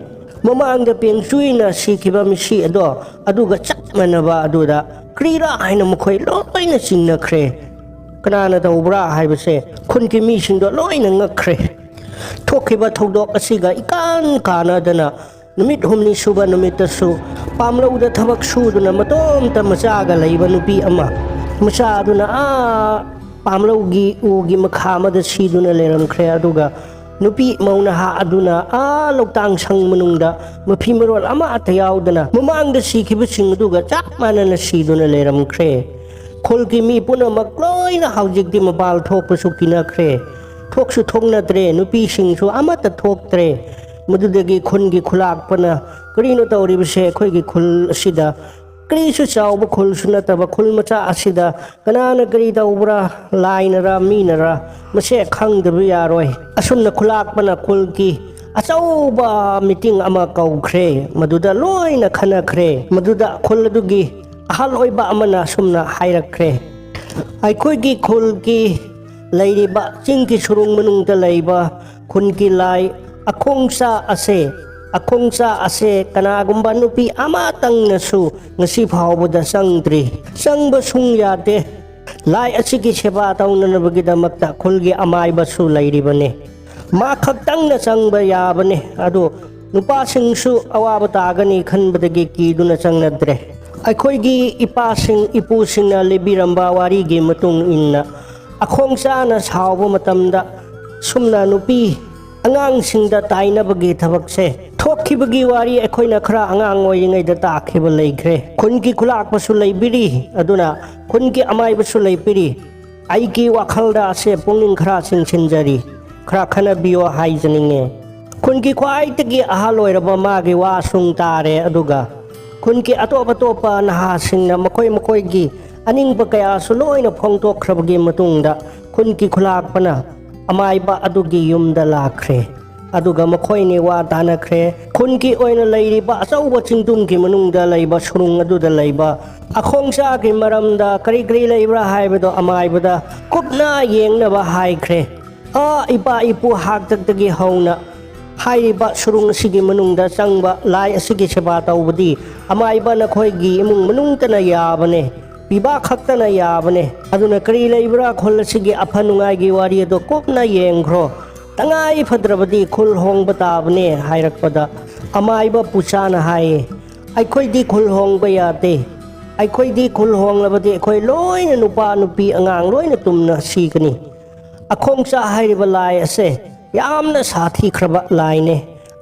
ꯃꯃꯥꯡꯗ ꯄꯦꯡꯆꯨꯏꯅ ꯁꯤꯈꯤꯕ ꯃꯤꯁꯤ ꯑꯗꯣ ꯑꯗꯨꯒ ꯆꯞ ꯃꯥꯟꯅꯕ ꯑꯗꯨꯗ ꯀ꯭ꯔꯤꯔꯥ ꯍꯥꯏꯅ ꯃꯈꯣꯏ ꯂꯣꯏꯅ ꯆꯤꯡꯅꯈ꯭ꯔꯦ꯫ ꯀꯅꯥꯅ ꯇꯧꯕ꯭ꯔꯥ ꯍꯥꯏꯕꯁꯦ ꯈꯨꯟꯒꯤ ꯃꯤꯁꯤꯡꯗꯣ ꯂꯣꯏꯅ ꯉꯛꯈ꯭ꯔꯦ꯫ ꯊꯣꯛꯈꯤꯕ ꯊꯧꯗꯣꯛ ꯑꯁꯤꯒ ꯏꯀꯥꯟ ꯀꯥꯟꯅꯗꯅ ꯅꯨꯃꯤꯠ ꯍꯨꯝꯅꯤ ꯁꯨꯕ ꯅꯨꯃꯤꯠꯇꯁꯨ ꯄꯥꯝꯂꯧꯗ ꯊꯕꯛ ꯁꯨꯗꯨꯅ ꯃꯇꯣꯝꯇ ꯃꯆꯥꯒ ꯂꯩꯕ ꯅꯨꯄꯤ ꯑꯃ, ꯃꯆꯥ ꯑꯗꯨꯅ ꯑꯥ ꯄꯥꯝꯂꯧꯒꯤ ꯎꯒꯤ ꯃꯈꯥ ꯑꯃꯗ ꯁꯤꯗꯨꯅ ꯂꯩꯔꯝꯈ꯭ꯔꯦ꯫ ꯑꯗꯨꯒ ꯅꯨꯄꯤ ꯃꯧ ꯅꯍꯥ ꯑꯗꯨꯅ ꯑꯥ ꯂꯣꯛꯇꯥꯡ ꯁꯪ ꯃꯅꯨꯡꯗ ꯃꯐꯤ ꯃꯔꯣꯜ ꯑꯃꯠꯇ ꯌꯥꯎꯗꯅ ꯃꯃꯥꯡꯗ ꯁꯤꯈꯤꯕꯁꯤꯡ ꯑꯗꯨꯒ ꯆꯞ ꯃꯥꯟꯅꯅ ꯁꯤꯗꯨꯅ ꯂꯩꯔꯝꯈ꯭ꯔꯦ꯫ ꯈꯨꯜꯒꯤ ꯃꯤ ꯄꯨꯝꯅꯃꯛ ꯂꯣꯏꯅ ꯍꯧꯖꯤꯛꯇꯤ ꯃꯄꯥꯜ ꯊꯣꯛꯄꯁꯨ ꯀꯤꯅꯈ꯭ꯔꯦ꯫ ꯊꯣꯛꯁꯨ ꯊꯣꯛꯅꯗ꯭ꯔꯦ, ꯅꯨꯄꯤꯁꯤꯡꯁꯨ ꯑꯃꯠꯇ ꯊꯣꯛꯇ꯭ꯔꯦ꯫ ꯃꯗꯨꯗꯒꯤ ꯈꯨꯟꯒꯤ ꯈꯨꯂꯥꯛꯄꯅ, "ꯀꯔꯤꯅꯣ ꯇꯧꯔꯤꯕꯁꯦ ꯑꯩꯈꯣꯏꯒꯤ ꯈꯨꯜ ꯑꯁꯤꯗ? ꯀꯔꯤꯁꯨ ꯆꯥꯎꯕ ꯈꯨꯜꯁꯨ ꯅꯠꯇꯕ ꯈꯨꯜ ꯃꯆꯥ ꯑꯁꯤꯗ ꯀꯅꯥꯅ ꯀꯔꯤ ꯇꯧꯕ꯭ꯔꯥ, ꯂꯥꯏꯅꯔ ꯃꯤꯅꯔ, ꯃꯁꯦ ꯈꯪꯗꯕ ꯌꯥꯔꯣꯏ"꯫ ꯑꯁꯨꯝꯅ ꯈꯨꯂꯥꯛꯄꯅ ꯈꯨꯜꯒꯤ ꯑꯆꯧꯕ ꯃꯤꯇꯤꯡ ꯑꯃ ꯀꯧꯈ꯭ꯔꯦ꯫ ꯃꯗꯨꯗ ꯂꯣꯏꯅ ꯈꯟꯅꯈ꯭ꯔꯦ꯫ ꯃꯗꯨꯗ ꯈꯨꯜ ꯑꯗꯨꯒꯤ ꯑꯍꯜ ꯑꯣꯏꯕ ꯑꯃꯅ ꯑꯁꯨꯝꯅ ꯍꯥꯏꯔꯛꯈ꯭ꯔꯦ, "ꯑꯩꯈꯣꯏꯒꯤ ꯈꯨꯜꯒꯤ ꯂꯩꯔꯤꯕ ꯆꯤꯡꯒꯤ ꯁꯨꯔꯨꯡ ꯃꯅꯨꯡꯗ ꯂꯩꯕ ꯈꯨꯟꯒꯤ ꯂꯥꯏ ꯑꯈꯣꯡꯆꯥ ꯑꯁꯦ, ꯑꯈꯣꯡꯆꯥ ꯑꯁꯦ ꯀꯅꯥꯒꯨꯝꯕ ꯅꯨꯄꯤ ꯑꯃꯇꯪꯅꯁꯨ ꯉꯁꯤ ꯐꯥꯎꯕꯗ ꯆꯪꯗ꯭ꯔꯤ꯫ ꯆꯪꯕ ꯁꯨꯡ ꯌꯥꯗꯦ꯫ ꯂꯥꯏ ꯑꯁꯤꯒꯤ ꯁꯦꯕꯥ ꯇꯧꯅꯅꯕꯒꯤꯗꯃꯛꯇ ꯈꯨꯜꯒꯤ ꯑꯃꯥꯏꯕꯁꯨ ꯂꯩꯔꯤꯕꯅꯤ꯫ ꯃꯥ ꯈꯛꯇꯪꯅ ꯆꯪꯕ ꯌꯥꯕꯅꯤ꯫ ꯑꯗꯨ ꯅꯨꯄꯥꯁꯤꯡꯁꯨ ꯑꯋꯥꯕ ꯇꯥꯒꯅꯤ ꯈꯟꯕꯗꯒꯤ ꯀꯤꯗꯨꯅ ꯆꯪꯅꯗ꯭ꯔꯦ꯫ ꯑꯩꯈꯣꯏꯒꯤ ꯏꯄꯥꯁꯤꯡ ꯏꯄꯨꯁꯤꯡꯅ ꯂꯤꯕꯤꯔꯝꯕ ꯋꯥꯔꯤꯒꯤ ꯃꯇꯨꯡ ꯏꯟꯅ, ꯑꯈꯣꯡꯆꯥꯅ ꯁꯥꯎꯕ ꯃꯇꯝꯗ ꯁꯨꯝꯅ ꯅꯨꯄꯤ ꯑꯉꯥꯡꯁꯤꯡꯗ ꯇꯥꯏꯅꯕꯒꯤ ꯊꯕꯛꯁꯦ ꯊꯣꯛꯈꯤꯕꯒꯤ ꯋꯥꯔꯤ ꯑꯩꯈꯣꯏꯅ ꯈꯔ ꯑꯉꯥꯡ ꯑꯣꯏꯔꯤꯉꯩꯗ ꯇꯥꯈꯤꯕ ꯂꯩꯈ꯭ꯔꯦ꯫ ꯈꯨꯟꯒꯤ ꯈꯨꯂꯥꯛꯄꯁꯨ ꯂꯩꯕꯤꯔꯤ, ꯑꯗꯨꯅ ꯈꯨꯟꯒꯤ ꯑꯃꯥꯏꯕꯁꯨ ꯂꯩꯕꯤꯔꯤ꯫ ꯑꯩꯒꯤ ꯋꯥꯈꯜꯗ ꯑꯁꯦ ꯄꯨꯛꯅꯤꯡ ꯈꯔ ꯆꯤꯡꯁꯤꯟꯖꯔꯤ, ꯈꯔ ꯈꯟꯅꯕꯤꯌꯣ ꯍꯥꯏꯖꯅꯤꯡꯉꯦ꯫ ꯈꯨꯟꯒꯤ ꯈ꯭ꯋꯥꯏꯗꯒꯤ ꯑꯍꯜ ꯑꯣꯏꯔꯕ ꯃꯥꯒꯤ ꯋꯥꯁꯨꯡ ꯇꯥꯔꯦ, ꯑꯗꯨꯒ ꯈꯨꯟꯒꯤ ꯑꯇꯣꯞ ꯑꯇꯣꯞꯄ ꯅꯍꯥꯁꯤꯡꯅ ꯃꯈꯣꯏ ꯃꯈꯣꯏꯒꯤ ꯑꯅꯤꯡꯕ ꯀꯌꯥꯁꯨ ꯂꯣꯏꯅ ꯐꯣꯡꯗꯣꯛꯈ꯭ꯔꯕꯒꯤ ꯃꯇꯨꯡꯗ ꯈꯨꯟꯒꯤ ꯈꯨꯂꯥꯛꯄꯅ ꯑꯃꯥꯏꯕ ꯑꯗꯨꯒꯤ ꯌꯨꯝꯗ ꯂꯥꯛꯈ꯭ꯔꯦ꯫ ꯑꯗꯨꯒ ꯃꯈꯣꯏꯅꯤ ꯋꯥ ꯇꯥꯅꯈ꯭ꯔꯦ꯫ ꯈꯨꯟꯒꯤ ꯑꯣꯏꯅ ꯂꯩꯔꯤꯕ ꯑꯆꯧꯕ ꯆꯤꯡꯗꯨꯝꯒꯤ ꯃꯅꯨꯡꯗ ꯂꯩꯕ ꯁꯨꯔꯨꯡ ꯑꯗꯨꯗ ꯂꯩꯕ ꯑꯈꯣꯡꯆꯥꯒꯤ ꯃꯔꯝꯗ ꯀꯔꯤ ꯀꯔꯤ ꯂꯩꯕ꯭ꯔꯥ ꯍꯥꯏꯕꯗꯣ ꯑꯃꯥꯏꯕꯗ ꯀꯨꯞꯅ ꯌꯦꯡꯅꯕ ꯍꯥꯏꯈ꯭ꯔꯦ꯫ ꯑꯥ, ꯏꯄꯥ ꯏꯄꯨ ꯍꯥꯛꯇꯛꯇꯒꯤ ꯍꯧꯅ ꯍꯥꯏꯔꯤꯕ ꯁꯨꯔꯨꯡ ꯑꯁꯤꯒꯤ ꯃꯅꯨꯡꯗ ꯆꯪꯕ ꯂꯥꯏ ꯑꯁꯤꯒꯤ ꯁꯦꯕꯥ ꯇꯧꯕꯗꯤ ꯑꯃꯥꯏꯕ ꯅꯈꯣꯏꯒꯤ ꯏꯃꯨꯡ ꯃꯅꯨꯡꯇꯅ ꯌꯥꯕꯅꯦ, ꯄꯤꯕꯥ ꯈꯛꯇꯅ ꯌꯥꯕꯅꯦ꯫ ꯑꯗꯨꯅ ꯀꯔꯤ ꯂꯩꯕ꯭ꯔꯥ ꯈꯨꯜ ꯑꯁꯤꯒꯤ ꯑꯐ ꯅꯨꯡꯉꯥꯏꯒꯤ ꯋꯥꯔꯤ ꯑꯗꯣ ꯀꯨꯞꯅ ꯌꯦꯡꯈ꯭ꯔꯣ꯫ ꯇꯉꯥꯏ ꯐꯗ꯭ꯔꯕꯗꯤ ꯈꯨꯜ ꯍꯣꯡꯕ ꯇꯥꯕꯅꯦ ꯍꯥꯏꯔꯛꯄꯗ ꯑꯃꯥꯏꯕ ꯄꯨꯆꯥꯅ ꯍꯥꯏꯌꯦ, "ꯑꯩꯈꯣꯏꯗꯤ ꯈꯨꯜ ꯍꯣꯡꯕ ꯌꯥꯗꯦ꯫ ꯑꯩꯈꯣꯏꯗꯤ ꯈꯨꯜ ꯍꯣꯡꯂꯕꯗꯤ ꯑꯩꯈꯣꯏ ꯂꯣꯏꯅ ꯅꯨꯄꯥ ꯅꯨꯄꯤ ꯑꯉꯥꯡ ꯂꯣꯏꯅ ꯇꯨꯝꯅ ꯁꯤꯒꯅꯤ꯫ ꯑꯈꯣꯡꯆꯥ ꯍꯥꯏꯔꯤꯕ ꯂꯥꯏ ꯑꯁꯦ ꯌꯥꯝꯅ ꯁꯥꯊꯤꯈ꯭ꯔꯕ ꯂꯥꯏꯅꯦ꯫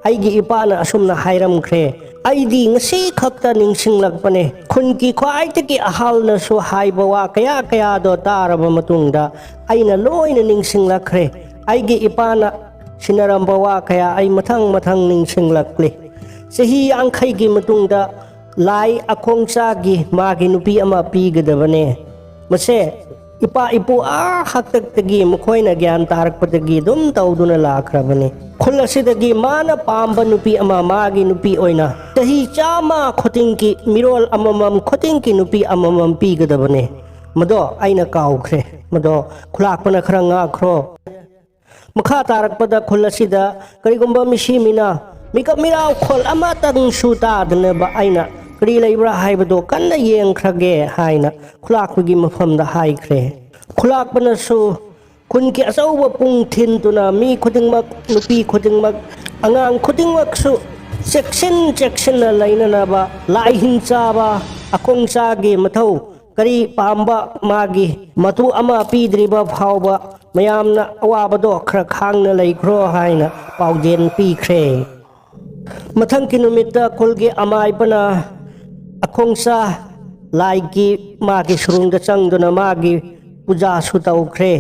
ꯑꯩꯒꯤ ꯏꯄꯥꯅ ꯑꯁꯨꯝꯅ ꯍꯥꯏꯔꯝꯈ꯭ꯔꯦ꯫ ꯑꯩꯗꯤ ꯉꯁꯤ ꯈꯛꯇ ꯅꯤꯡꯁꯤꯡꯂꯛꯄꯅꯦ꯫ ꯈꯨꯟꯒꯤ ꯈ꯭ꯋꯥꯏꯗꯒꯤ ꯑꯍꯜꯅꯁꯨ ꯍꯥꯏꯕ ꯋꯥ ꯀꯌꯥ ꯀꯌꯥꯗꯣ ꯇꯥꯔꯕ ꯃꯇꯨꯡꯗ ꯑꯩꯅ ꯂꯣꯏꯅ ꯅꯤꯡꯁꯤꯡꯂꯛꯈ꯭ꯔꯦ꯫ ꯑꯩꯒꯤ ꯏꯄꯥꯅ ꯁꯤꯟꯅꯔꯝꯕ ꯋꯥ ꯀꯌꯥ ꯑꯩ ꯃꯊꯪ ꯃꯊꯪ ꯅꯤꯡꯁꯤꯡꯂꯛꯂꯤ꯫ ꯆꯍꯤ ꯌꯥꯡꯈꯩꯒꯤ ꯃꯇꯨꯡꯗ ꯂꯥꯏ ꯑꯈꯣꯡꯆꯥꯒꯤ ꯃꯥꯒꯤ ꯅꯨꯄꯤ ꯑꯃ ꯄꯤꯒꯗꯕꯅꯦ꯫ ꯃꯁꯦ ꯏꯄꯥ ꯏꯄꯨ ꯑꯥ ꯍꯥꯛꯇꯛꯇꯒꯤ ꯃꯈꯣꯏꯅ ꯒ꯭ꯌꯥꯟ ꯇꯥꯔꯛꯄꯗꯒꯤ ꯑꯗꯨꯝ ꯇꯧꯗꯨꯅ ꯂꯥꯛꯈ꯭ꯔꯕꯅꯤ꯫ ꯈꯨꯜ ꯑꯁꯤꯗꯒꯤ ꯃꯥꯅ ꯄꯥꯝꯕ ꯅꯨꯄꯤ ꯑꯃ ꯃꯥꯒꯤ ꯅꯨꯄꯤ ꯑꯣꯏꯅ ꯆꯍꯤ ꯆꯥꯝꯃ ꯈꯨꯗꯤꯡꯒꯤ ꯃꯤꯔꯣꯜ ꯑꯃꯃꯝ ꯈꯨꯗꯤꯡꯒꯤ ꯅꯨꯄꯤ ꯑꯃꯃꯝ ꯄꯤꯒꯗꯕꯅꯦ꯫ ꯃꯗꯣ ꯑꯩꯅ ꯀꯥꯎꯈ꯭ꯔꯦ꯫ ꯃꯗꯣ ꯈꯨꯂꯥꯛꯄꯅ ꯈꯔ ꯉꯥꯛꯈ꯭ꯔꯣ꯫ ꯃꯈꯥ ꯇꯥꯔꯛꯄꯗ ꯈꯨꯜ ꯑꯁꯤꯗ ꯀꯔꯤꯒꯨꯝꯕ ꯃꯤꯁꯤ ꯃꯤꯅꯥ, ꯃꯤꯀꯞ ꯃꯤꯔꯥꯎꯈꯣꯜ ꯑꯃꯇꯪꯁꯨ ꯇꯥꯗꯅꯕ ꯑꯩꯅ ꯀꯔꯤ ꯂꯩꯕ꯭ꯔꯥ ꯍꯥꯏꯕꯗꯣ ꯀꯟꯅ ꯌꯦꯡꯈ꯭ꯔꯒꯦ" ꯍꯥꯏꯅ ꯈꯨꯂꯥꯛꯄꯒꯤ ꯃꯐꯝꯗ ꯍꯥꯏꯈ꯭ꯔꯦ꯫ ꯈꯨꯂꯥꯛꯄꯅꯁꯨ ꯈꯨꯟꯒꯤ ꯑꯆꯧꯕ ꯄꯨꯡ ꯊꯤꯟꯗꯨꯅ ꯃꯤ ꯈꯨꯗꯤꯡꯃꯛ, ꯅꯨꯄꯤ ꯈꯨꯗꯤꯡꯃꯛ, ꯑꯉꯥꯡ ꯈꯨꯗꯤꯡꯃꯛꯁꯨ ꯆꯦꯛꯁꯤꯟ ꯆꯦꯛꯁꯤꯟꯅ ꯂꯩꯅꯅꯕ ꯂꯥꯏ ꯍꯤꯡꯆꯥꯕ ꯑꯈꯣꯡꯆꯥꯒꯤ ꯃꯊꯧ ꯀꯔꯤ ꯄꯥꯝꯕ ꯃꯥꯒꯤ ꯃꯇꯨ ꯑꯃ ꯄꯤꯗ꯭ꯔꯤꯕ ꯐꯥꯎꯕ ꯃꯌꯥꯝꯅ ꯑꯋꯥꯕꯗꯣ ꯈꯔ ꯈꯥꯡꯅ ꯂꯩꯈ꯭ꯔꯣ ꯍꯥꯏꯅ ꯄꯥꯎꯖꯦꯜ ꯄꯤꯈ꯭ꯔꯦ꯫ ꯃꯊꯪꯒꯤ ꯅꯨꯃꯤꯠꯇ ꯈꯨꯜꯒꯤ ꯑꯃꯥꯏꯕꯅ ꯑꯈꯣꯡꯆꯥ ꯂꯥꯏꯒꯤ ꯃꯥꯒꯤ ꯁꯨꯔꯨꯡꯗ ꯆꯪꯗꯨꯅ ꯃꯥꯒꯤ ꯄꯨꯖꯥꯁꯨ ꯇꯧꯈ꯭ꯔꯦ꯫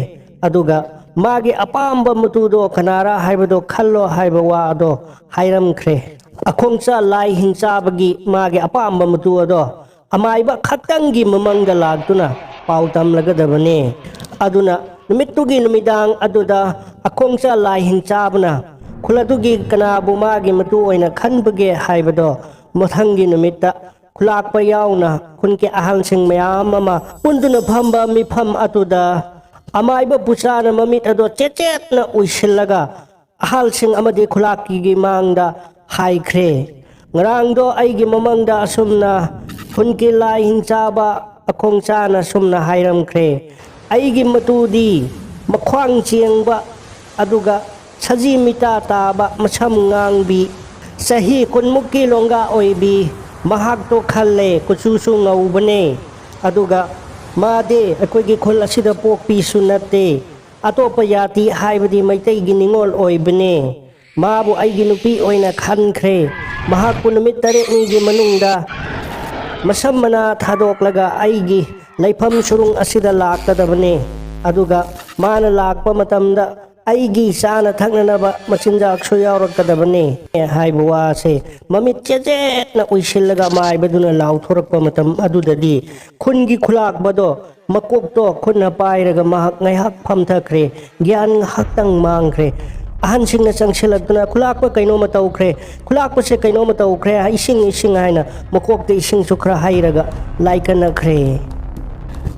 ꯑꯗꯨꯒ ꯃꯥꯒꯤ ꯑꯄꯥꯝꯕ ꯃꯇꯨꯗꯣ ꯀꯅꯥꯔ ꯍꯥꯏꯕꯗꯣ ꯈꯜꯂꯣ ꯍꯥꯏꯕ ꯋꯥ ꯑꯗꯣ ꯍꯥꯏꯔꯝꯈ꯭ꯔꯦ꯫ ꯑꯈꯣꯡꯆꯥ ꯂꯥꯏ ꯍꯤꯡꯆꯥꯕꯒꯤ ꯃꯥꯒꯤ ꯑꯄꯥꯝꯕ ꯃꯇꯨ ꯑꯗꯣ ꯑꯃꯥꯏꯕ ꯈꯛꯇꯪꯒꯤ ꯃꯃꯪꯗ ꯂꯥꯛꯇꯨꯅ ꯄꯥꯎ ꯇꯝꯂꯒꯗꯕꯅꯤ꯫ ꯑꯗꯨꯅ ꯅꯨꯃꯤꯠꯇꯨꯒꯤ ꯅꯨꯃꯤꯗꯥꯡ ꯑꯗꯨꯗ ꯑꯈꯣꯡꯆꯥ ꯂꯥꯏ ꯍꯤꯡꯆꯥꯕꯅ ꯈꯨꯜ ꯑꯗꯨꯒꯤ ꯀꯅꯥꯕꯨ ꯃꯥꯒꯤ ꯃꯇꯨ ꯑꯣꯏꯅ ꯈꯟꯕꯒꯦ ꯍꯥꯏꯕꯗꯣ ꯃꯊꯪꯒꯤ ꯅꯨꯃꯤꯠꯇ ꯈꯨꯂꯥꯛꯄ ꯌꯥꯎꯅ ꯈꯨꯟꯒꯤ ꯑꯍꯜꯁꯤꯡ ꯃꯌꯥꯝ ꯑꯃ ꯄꯨꯟꯗꯨꯅ ꯐꯝꯕ ꯃꯤꯐꯝ ꯑꯗꯨꯗ ꯑꯃꯥꯏꯕ ꯄꯨꯆꯥꯅ ꯃꯃꯤꯠ ꯑꯗꯣ ꯆꯦꯠꯆꯦꯠꯅ ꯎꯏꯁꯤꯜꯂꯒ ꯑꯍꯜꯁꯤꯡ ꯑꯃꯗꯤ ꯈꯨꯂꯥꯛꯀꯤꯒꯤ ꯃꯥꯡꯗ ꯍꯥꯏꯈ꯭ꯔꯦ, "ꯉꯔꯥꯡꯗꯣ ꯑꯩꯒꯤ ꯃꯃꯪꯗ ꯑꯁꯨꯝꯅ ꯈꯨꯟꯒꯤ ꯂꯥꯏ ꯍꯤꯡꯆꯥꯕ ꯑꯈꯣꯡꯆꯥꯅ ꯁꯨꯝꯅ ꯍꯥꯏꯔꯝꯈ꯭ꯔꯦ, ꯑꯩꯒꯤ ꯃꯇꯨꯗꯤ ꯃꯈ꯭ꯋꯥꯡ ꯆꯦꯡꯕ, ꯑꯗꯨꯒ ꯁꯖꯤ ꯃꯤꯇꯥ ꯇꯥꯕ, ꯃꯁꯝ ꯉꯥꯡꯕꯤ, ꯆꯍꯤ ꯀꯨꯟꯃꯨꯛꯀꯤ ꯂꯣꯡꯒꯥ ꯑꯣꯏꯕꯤ, ꯃꯍꯥꯛꯇꯣ ꯈꯜꯂꯦ, ꯀꯨꯆꯨꯁꯨ ꯉꯧꯕꯅꯦ, ꯑꯗꯨꯒ ꯃꯥꯗꯤ ꯑꯩꯈꯣꯏꯒꯤ ꯈꯨꯜ ꯑꯁꯤꯗ ꯄꯣꯛꯄꯤꯁꯨ ꯅꯠꯇꯦ, ꯑꯇꯣꯞꯄ ꯌꯥꯇꯤ ꯍꯥꯏꯕꯗꯤ ꯃꯩꯇꯩꯒꯤ ꯅꯤꯉꯣꯜ ꯑꯣꯏꯕꯅꯦ꯫ ꯃꯥꯕꯨ ꯑꯩꯒꯤ ꯅꯨꯄꯤ ꯑꯣꯏꯅ ꯈꯟꯈ꯭ꯔꯦ꯫ ꯃꯍꯥꯛꯄꯨ ꯅꯨꯃꯤꯠ ꯇꯔꯦꯠꯅꯤꯒꯤ ꯃꯅꯨꯡꯗ ꯃꯁꯝ ꯃꯅꯥ ꯊꯥꯗꯣꯛꯂꯒ ꯑꯩꯒꯤ ꯂꯩꯐꯝ ꯁꯨꯔꯨꯡ ꯑꯁꯤꯗ ꯂꯥꯛꯀꯗꯕꯅꯤ꯫ ꯑꯗꯨꯒ ꯃꯥꯅ ꯂꯥꯛꯄ ꯃꯇꯝꯗ ꯑꯩꯒꯤ ꯆꯥꯅ ꯊꯛꯅꯅꯕ ꯃꯆꯤꯟꯖꯥꯛꯁꯨ ꯌꯥꯎꯔꯛꯀꯗꯕꯅꯤ" ꯍꯥꯏꯕ ꯋꯥꯁꯦ ꯃꯃꯤꯠ ꯆꯦꯠꯆꯦꯠꯅ ꯎꯏꯁꯤꯜꯂꯒ ꯃꯥꯏꯕꯗꯨꯅ ꯂꯥꯎꯊꯣꯔꯛꯄ ꯃꯇꯝ ꯑꯗꯨꯗꯗꯤ ꯈꯨꯟꯒꯤ ꯈꯨꯂꯥꯛꯄꯗꯣ ꯃꯀꯣꯛꯇꯣ ꯈꯨꯠꯅ ꯄꯥꯏꯔꯒ ꯃꯍꯥꯛ ꯉꯥꯏꯍꯥꯛ ꯐꯝꯊꯈ꯭ꯔꯦ꯫ ꯒ꯭ꯌꯥꯟ ꯉꯥꯏꯍꯥꯛꯇꯪ ꯃꯥꯡꯈ꯭ꯔꯦ꯫ ꯑꯍꯟꯁꯤꯡꯅ ꯆꯪꯁꯤꯜꯂꯛꯇꯨꯅ, "ꯈꯨꯂꯥꯛꯄ ꯀꯩꯅꯣꯝꯃ ꯇꯧꯈ꯭ꯔꯦ, ꯈꯨꯂꯥꯛꯄꯁꯦ ꯀꯩꯅꯣꯝꯃ ꯇꯧꯈ꯭ꯔꯦ, ꯏꯁꯤꯡ, ꯏꯁꯤꯡ" ꯍꯥꯏꯅ ꯃꯀꯣꯛꯇ ꯏꯁꯤꯡꯁꯨ ꯈꯔ ꯍꯩꯔꯒ ꯂꯥꯏꯀꯠꯅꯈ꯭ꯔꯦ꯫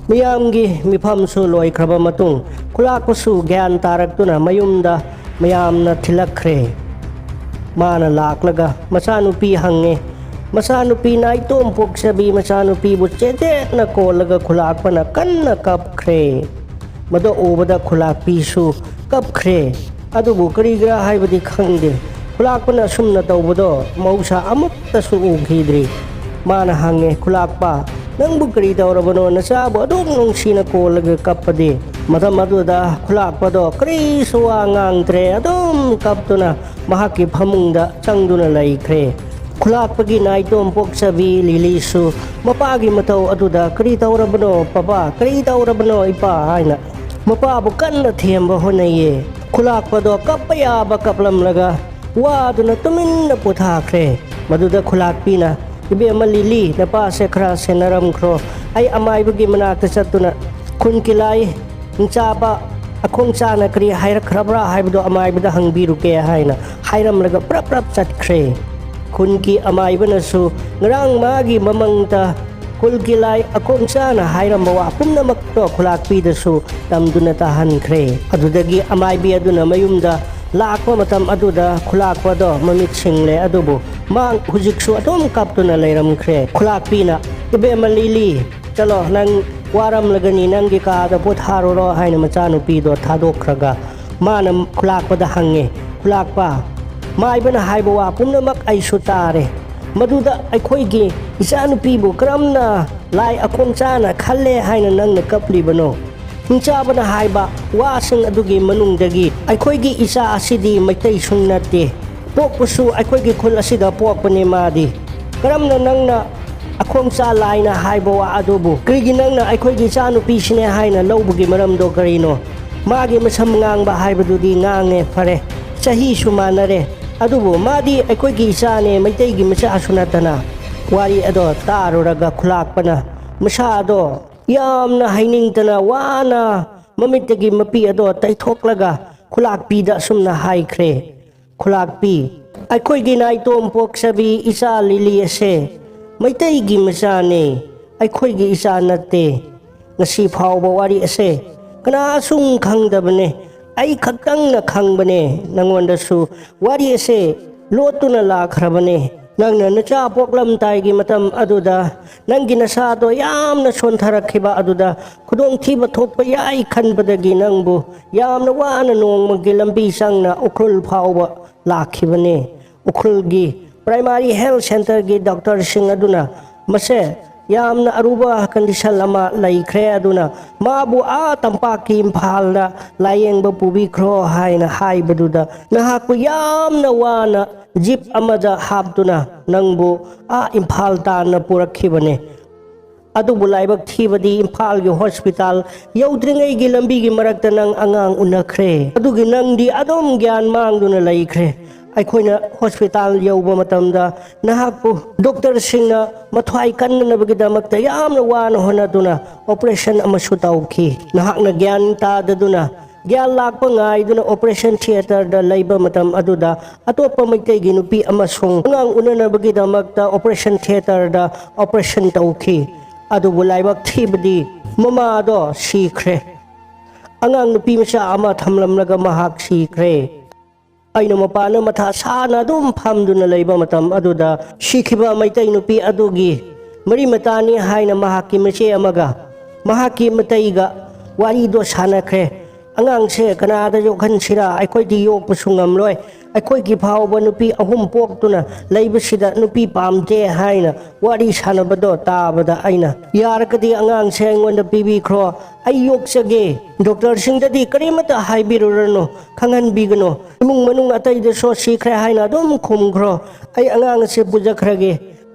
ꯃꯤꯌꯥꯝꯒꯤ ꯃꯤꯐꯝꯁꯨ ꯂꯣꯏꯈ꯭ꯔꯕ ꯃꯇꯨꯡ ꯈꯨꯂꯥꯛꯄꯁꯨ ꯒ꯭ꯌꯥꯟ ꯇꯥꯔꯛꯇꯨꯅ ꯃꯌꯨꯝꯗ ꯃꯌꯥꯝꯅ ꯊꯤꯜꯂꯛꯈ꯭ꯔꯦ꯫ ꯃꯥꯅ ꯂꯥꯛꯂꯒ ꯃꯆꯥꯅꯨꯄꯤ ꯍꯪꯉꯦ, ꯃꯆꯥꯅꯨꯄꯤ ꯅꯥꯏꯇꯣꯝ ꯄꯣꯛꯆꯕꯤ ꯃꯆꯥꯅꯨꯄꯤꯕꯨ ꯆꯦꯠꯅ ꯀꯣꯜꯂꯒ ꯈꯨꯂꯥꯛꯄꯅ ꯀꯟꯅ ꯀꯞꯈ꯭ꯔꯦ꯫ ꯃꯗꯨ ꯎꯕꯗ ꯈꯨꯂꯥꯛꯄꯤꯁꯨ ꯀꯞꯈ꯭ꯔꯦ꯫ ꯑꯗꯨꯕꯨ ꯀꯔꯤꯒꯤꯔꯥ ꯍꯥꯏꯕꯗꯤ ꯈꯪꯗꯦ꯫ ꯈꯨꯂꯥꯛꯄꯅ ꯑꯁꯨꯝꯅ ꯇꯧꯕꯗꯣ ꯃꯍꯧꯁꯥ ꯑꯃꯨꯛꯇꯁꯨ ꯎꯈꯤꯗ꯭ꯔꯤ꯫ ꯃꯥꯅ ꯍꯪꯉꯦ, "ꯈꯨꯂꯥꯛꯄ, ꯅꯪꯕꯨ ꯀꯔꯤ ꯇꯧꯔꯕꯅꯣ? ꯅꯆꯥꯕꯨ ꯑꯗꯨꯛ ꯅꯨꯡꯁꯤꯅ ꯀꯣꯜꯂꯒ ꯀꯞꯄꯗꯤ?" ꯃꯇꯝ ꯑꯗꯨꯗ ꯈꯨꯂꯥꯛꯄꯗꯣ ꯀꯔꯤꯁꯨ ꯋꯥ ꯉꯥꯡꯗ꯭ꯔꯦ꯫ ꯑꯗꯨꯝ ꯀꯞꯇꯨꯅ ꯃꯍꯥꯛꯀꯤ ꯐꯃꯨꯡꯗ ꯆꯪꯗꯨꯅ ꯂꯩꯈ꯭ꯔꯦ꯫ ꯈꯨꯂꯥꯛꯄꯒꯤ ꯅꯥꯏꯇꯣꯝ ꯄꯣꯛꯆꯕꯤ ꯂꯤꯂꯤꯁꯨ ꯃꯄꯥꯒꯤ ꯃꯇꯧ ꯑꯗꯨꯗ, "ꯀꯔꯤ ꯇꯧꯔꯕꯅꯣ ꯄꯄꯥ? ꯀꯔꯤ ꯇꯧꯔꯕꯅꯣ ꯏꯄꯥ?" ꯍꯥꯏꯅ ꯃꯄꯥꯕꯨ ꯀꯟꯅ ꯊꯦꯝꯕ ꯍꯣꯠꯅꯩꯌꯦ꯫ ꯈꯨꯂꯥꯛꯄꯗꯣ ꯀꯞꯄ ꯌꯥꯕ ꯀꯞꯂꯝꯂꯒ ꯋꯥꯗꯨꯅ ꯇꯨꯃꯤꯟꯅ ꯄꯣꯊꯥꯈ꯭ꯔꯦ꯫ ꯃꯗꯨꯗ ꯈꯨꯂꯥꯛꯄꯤꯅ, "ꯏꯕꯦꯝꯃ ꯂꯤꯂꯤ, ꯅꯄꯥꯁꯦ ꯈꯔ ꯁꯦꯟꯅꯔꯝꯈ꯭ꯔꯣ꯫ ꯑꯩ ꯑꯃꯥꯏꯕꯒꯤ ꯃꯅꯥꯛꯇ ꯆꯠꯇꯨꯅ ꯈꯨꯟ ꯀꯤꯂꯥꯏ ꯍꯤꯡꯆꯥꯕ ꯑꯈꯣꯡ ꯆꯥꯅ ꯀꯔꯤ ꯍꯥꯏꯔꯛꯈ꯭ꯔꯕ꯭ꯔꯥ ꯍꯥꯏꯕꯗꯨ ꯑꯃꯥꯏꯕꯗ ꯍꯪꯕꯤꯔꯨꯒꯦ" ꯍꯥꯏꯅ ꯍꯥꯏꯔꯝꯂꯒ ꯄ꯭ꯔꯞ ꯄ꯭ꯔꯞ ꯆꯠꯈ꯭ꯔꯦ꯫ ꯈꯨꯟꯒꯤ ꯑꯃꯥꯏꯕꯅꯁꯨ ꯉꯔꯥꯡ ꯃꯥꯒꯤ ꯃꯃꯪꯗ ꯈꯨꯜ ꯀꯤꯂꯥꯏ ꯑꯈꯣꯡ ꯆꯥꯅ ꯍꯥꯏꯔꯝꯕ ꯋꯥ ꯄꯨꯝꯅꯃꯛꯇꯣ ꯈꯨꯂꯥꯛꯄꯤꯗꯁꯨ ꯇꯝꯗꯨꯅ ꯇꯥꯍꯟꯈ꯭ꯔꯦ꯫ ꯑꯗꯨꯗꯒꯤ ꯑꯃꯥꯏꯕꯤ ꯑꯗꯨꯅ ꯃꯌꯨꯝꯗ ꯂꯥꯛꯄ ꯃꯇꯝ ꯑꯗꯨꯗ ꯈꯨꯂꯥꯛꯄꯗꯣ ꯃꯃꯤꯠ ꯁꯤꯡꯂꯦ, ꯑꯗꯨꯕꯨ ꯃꯥ ꯍꯧꯖꯤꯛꯁꯨ ꯑꯗꯨꯝ ꯀꯞꯇꯨꯅ ꯂꯩꯔꯝꯈ꯭ꯔꯦ꯫ ꯈꯨꯂꯥꯛꯄꯤꯅ, "ꯏꯕꯦꯝꯃ ꯂꯤꯂꯤ, ꯆꯠꯂꯣ, ꯅꯪ ꯋꯥꯔꯝꯂꯒꯅꯤ, ꯅꯪꯒꯤ ꯀꯥꯗ ꯄꯣꯊꯥꯔꯨꯔꯣ" ꯍꯥꯏꯅ ꯃꯆꯥꯅꯨꯄꯤꯗꯣ ꯊꯥꯗꯣꯛꯈ꯭ꯔꯒ ꯃꯥꯅ ꯈꯨꯂꯥꯛꯄꯗ ꯍꯪꯉꯦ, "ꯈꯨꯂꯥꯛꯄ, ꯃꯥꯏꯕꯅ ꯍꯥꯏꯕ ꯋꯥ ꯄꯨꯝꯅꯃꯛ ꯑꯩꯁꯨ ꯇꯥꯔꯦ꯫ ꯃꯗꯨꯗ ꯑꯩꯈꯣꯏꯒꯤ ꯏꯆꯥꯅꯨꯄꯤꯕꯨ ꯀꯔꯝꯅ ꯂꯥꯏ ꯑꯈꯣꯡ ꯆꯥꯅ ꯈꯜꯂꯦ ꯍꯥꯏꯅ ꯅꯪꯅ ꯀꯞꯂꯤꯕꯅꯣ? ꯍꯤꯡꯆꯥꯕꯅ ꯍꯥꯏꯕ ꯋꯥꯁꯤꯡ ꯑꯗꯨꯒꯤ ꯃꯅꯨꯡꯗꯒꯤ ꯑꯩꯈꯣꯏꯒꯤ ꯏꯆꯥ ꯑꯁꯤꯗꯤ ꯃꯩꯇꯩ ꯁꯨꯡ ꯅꯠꯇꯦ꯫ ꯄꯣꯛꯄꯁꯨ ꯑꯩꯈꯣꯏꯒꯤ ꯈꯨꯜ ꯑꯁꯤꯗ ꯄꯣꯛꯄꯅꯤ ꯃꯥꯗꯤ꯫ ꯀꯔꯝꯅ ꯅꯪꯅ ꯑꯈꯣꯡꯆꯥ ꯂꯥꯏꯅ ꯍꯥꯏꯕ ꯋꯥ ꯑꯗꯨꯕꯨ, ꯀꯔꯤꯒꯤ ꯅꯪꯅ ꯑꯩꯈꯣꯏꯒꯤ ꯏꯆꯥꯅꯨꯄꯤꯁꯤꯅꯦ ꯍꯥꯏꯅ ꯂꯧꯕꯒꯤ ꯃꯔꯝꯗꯣ ꯀꯔꯤꯅꯣ? ꯃꯥꯒꯤ ꯃꯁꯝ ꯉꯥꯡꯕ ꯍꯥꯏꯕꯗꯨꯗꯤ ꯉꯥꯡꯉꯦ, ꯐꯔꯦ, ꯆꯍꯤꯁꯨ ꯃꯥꯟꯅꯔꯦ, ꯑꯗꯨꯕꯨ ꯃꯥꯗꯤ ꯑꯩꯈꯣꯏꯒꯤ ꯏꯆꯥꯅꯦ, ꯃꯩꯇꯩꯒꯤ ꯃꯆꯥꯁꯨ ꯅꯠꯇꯅ"꯫ ꯋꯥꯔꯤ ꯑꯗꯣ ꯇꯥꯔꯨꯔꯒ ꯈꯨꯂꯥꯛꯄꯅ ꯃꯁꯥꯗꯣ ꯌꯥꯝꯅ ꯍꯩꯅꯤꯡꯗꯅ ꯋꯥꯅ ꯃꯃꯤꯠꯇꯒꯤ ꯃꯄꯤ ꯑꯗꯣ ꯇꯩꯊꯣꯛꯂꯒ ꯈꯨꯂꯥꯛꯄꯤꯗ ꯑꯁꯨꯝꯅ ꯍꯥꯏꯈ꯭ꯔꯦ, "ꯈꯨꯂꯥꯛꯄꯤ, ꯑꯩꯈꯣꯏꯒꯤ ꯅꯥꯏꯇꯣꯝ ꯄꯣꯛꯆꯕꯤ ꯏꯆꯥ ꯂꯤꯂꯤ ꯑꯁꯦ ꯃꯩꯇꯩꯒꯤ ꯃꯆꯥꯅꯦ, ꯑꯩꯈꯣꯏꯒꯤ ꯏꯆꯥ ꯅꯠꯇꯦ꯫ ꯉꯁꯤ ꯐꯥꯎꯕ ꯋꯥꯔꯤ ꯑꯁꯦ ꯀꯅꯥꯁꯨ ꯈꯪꯗꯕꯅꯦ, ꯑꯩ ꯈꯛꯇꯪꯅ ꯈꯪꯕꯅꯦ꯫ ꯅꯉꯣꯟꯗꯁꯨ ꯋꯥꯔꯤ ꯑꯁꯦ ꯂꯣꯠꯇꯨꯅ ꯂꯥꯛꯈ꯭ꯔꯕꯅꯦ꯫ ꯅꯪꯅ ꯅꯆꯥ ꯄꯣꯛꯂꯝꯗꯥꯏꯒꯤ ꯃꯇꯝ ꯑꯗꯨꯗ ꯅꯪꯒꯤ ꯅꯁꯥꯗꯣ ꯌꯥꯝꯅ ꯁꯣꯟꯊꯔꯛꯈꯤꯕ ꯑꯗꯨꯗ ꯈꯨꯗꯣꯡꯊꯤꯕ ꯊꯣꯛꯄ ꯌꯥꯏ ꯈꯟꯕꯗꯒꯤ ꯅꯪꯕꯨ ꯌꯥꯝꯅ ꯋꯥꯅ ꯅꯣꯡꯃꯒꯤ ꯂꯝꯕꯤ ꯆꯪꯅ ꯎꯈ꯭ꯔꯨꯜ ꯐꯥꯎꯕ ꯂꯥꯛꯈꯤꯕꯅꯤ꯫ ꯎꯈ꯭ꯔꯨꯜꯒꯤ ꯄ꯭ꯔꯥꯏꯃꯥꯔꯤ ꯍꯦꯜꯊ ꯁꯦꯟꯇꯔꯒꯤ ꯗꯣꯛꯇꯔꯁꯤꯡ ꯑꯗꯨꯅ ꯃꯁꯦ ꯌꯥꯝꯅ ꯑꯔꯨꯕ ꯀꯟꯗꯤꯁꯟ ꯑꯃ ꯂꯩꯈ꯭ꯔꯦ, ꯑꯗꯨꯅ ꯃꯥꯕꯨ ꯑꯥ ꯇꯝꯄꯥꯛꯀꯤ ꯏꯝꯐꯥꯜꯗ ꯂꯥꯌꯦꯡꯕ ꯄꯨꯕꯤꯈ꯭ꯔꯣ ꯍꯥꯏꯅ ꯍꯥꯏꯕꯗꯨꯗ ꯅꯍꯥꯛꯄꯨ ꯌꯥꯝꯅ ꯋꯥꯅ ꯖꯤꯞ ꯑꯃꯗ ꯍꯥꯞꯇꯨꯅ ꯅꯪꯕꯨ ꯑꯥ ꯏꯝꯐꯥꯜ ꯇꯥꯟꯅ ꯄꯨꯔꯛꯈꯤꯕꯅꯦ꯫ ꯑꯗꯨꯕꯨ ꯂꯥꯏꯕꯛ ꯊꯤꯕꯗꯤ ꯏꯝꯐꯥꯜꯒꯤ ꯍꯣꯁꯄꯤꯇꯥꯜ ꯌꯧꯗ꯭ꯔꯤꯉꯩꯒꯤ ꯂꯝꯕꯤꯒꯤ ꯃꯔꯛꯇ ꯅꯪ ꯑꯉꯥꯡ ꯎꯅꯈ꯭ꯔꯦ꯫ ꯑꯗꯨꯒꯤ ꯅꯪꯗꯤ ꯑꯗꯨꯝ ꯒ꯭ꯌꯥꯟ ꯃꯥꯡꯗꯨꯅ ꯂꯩꯈ꯭ꯔꯦ꯫ ꯑꯩꯈꯣꯏꯅ ꯍꯣꯁꯄꯤꯇꯥꯜ ꯌꯧꯕ ꯃꯇꯝꯗ ꯅꯍꯥꯛꯄꯨ ꯗꯣꯛꯇꯔꯁꯤꯡꯅ ꯃꯊ꯭ꯋꯥꯏ ꯀꯟꯅꯅꯕꯒꯤꯗꯃꯛꯇ ꯌꯥꯝꯅ ꯋꯥꯅ ꯍꯣꯠꯅꯗꯨꯅ ꯑꯣꯄꯔꯦꯁꯟ ꯑꯃꯁꯨ ꯇꯧꯈꯤ꯫ ꯅꯍꯥꯛꯅ ꯒ꯭ꯌꯥꯟ ꯇꯥꯗꯗꯨꯅ ꯒ꯭ꯌꯥꯟ ꯂꯥꯛꯄ ꯉꯥꯏꯗꯨꯅ ꯑꯣꯄꯔꯦꯁꯟ ꯊꯤꯌꯦꯇꯔꯗ ꯂꯩꯕ ꯃꯇꯝ ꯑꯗꯨꯗ ꯑꯇꯣꯞꯄ ꯃꯩꯇꯩꯒꯤ ꯅꯨꯄꯤ ꯑꯃꯁꯨꯡ ꯑꯉꯥꯡ ꯎꯅꯅꯕꯒꯤꯗꯃꯛꯇ ꯑꯣꯄꯔꯦꯁꯟ ꯊꯤꯌꯦꯇꯔꯗ ꯑꯣꯄꯔꯦꯁꯟ ꯇꯧꯈꯤ꯫ ꯑꯗꯨꯕꯨ ꯂꯥꯏꯕꯛ ꯊꯤꯕꯗꯤ ꯃꯃꯥꯗꯣ ꯁꯤꯈ꯭ꯔꯦ꯫ ꯑꯉꯥꯡ ꯅꯨꯄꯤ ꯃꯆꯥ ꯑꯃ ꯊꯝꯂꯝꯂꯒ ꯃꯍꯥꯛ ꯁꯤꯈ꯭ꯔꯦ꯫ ꯑꯩꯅ ꯃꯄꯥꯟꯗ ꯃꯊꯥ ꯁꯥꯅ ꯑꯗꯨꯝ ꯐꯝꯗꯨꯅ ꯂꯩꯕ ꯃꯇꯝ ꯑꯗꯨꯗ ꯁꯤꯈꯤꯕ ꯃꯩꯇꯩ ꯅꯨꯄꯤ ꯑꯗꯨꯒꯤ ꯃꯔꯤ ꯃꯇꯥꯅꯤ ꯍꯥꯏꯅ ꯃꯍꯥꯛꯀꯤ ꯃꯆꯦ ꯑꯃꯒ ꯃꯍꯥꯛꯀꯤ ꯃꯇꯩꯒ ꯋꯥꯔꯤꯗꯣ ꯁꯥꯟꯅꯈ꯭ꯔꯦ꯫ "ꯑꯉꯥꯡꯁꯦ ꯀꯅꯥꯗ ꯌꯣꯛꯍꯟꯁꯤꯔꯥ? ꯑꯩꯈꯣꯏꯗꯤ ꯌꯣꯛꯄꯁꯨ ꯉꯝꯂꯣꯏ꯫ ꯑꯩꯈꯣꯏꯒꯤ ꯐꯥꯎꯕ ꯅꯨꯄꯤ ꯑꯍꯨꯝ ꯄꯣꯛꯇꯨꯅ ꯂꯩꯕꯁꯤꯗ ꯅꯨꯄꯤ ꯄꯥꯝꯗꯦ" ꯍꯥꯏꯅ ꯋꯥꯔꯤ ꯁꯥꯟꯅꯕꯗꯣ ꯇꯥꯕꯗ ꯑꯩꯅ, "ꯌꯥꯔꯒꯗꯤ ꯑꯉꯥꯡꯁꯦ ꯑꯩꯉꯣꯟꯗ ꯄꯤꯕꯤꯈ꯭ꯔꯣ, ꯑꯩ ꯌꯣꯛꯆꯒꯦ꯫ ꯗꯣꯛꯇꯔꯁꯤꯡꯗꯗꯤ ꯀꯔꯤꯃꯠꯇ ꯍꯥꯏꯕꯤꯔꯨꯔꯅꯨ, ꯈꯪꯍꯟꯕꯤꯒꯅꯨ꯫ ꯏꯃꯨꯡ ꯃꯅꯨꯡ ꯑꯇꯩꯗꯁꯨ ꯁꯤꯈ꯭ꯔꯦ ꯍꯥꯏꯅ ꯑꯗꯨꯝ ꯈꯨꯝꯈ꯭ꯔꯣ꯫ ꯑꯩ ꯑꯉꯥꯡ ꯑꯁꯦ ꯄꯨꯖꯈ꯭ꯔꯒꯦ꯫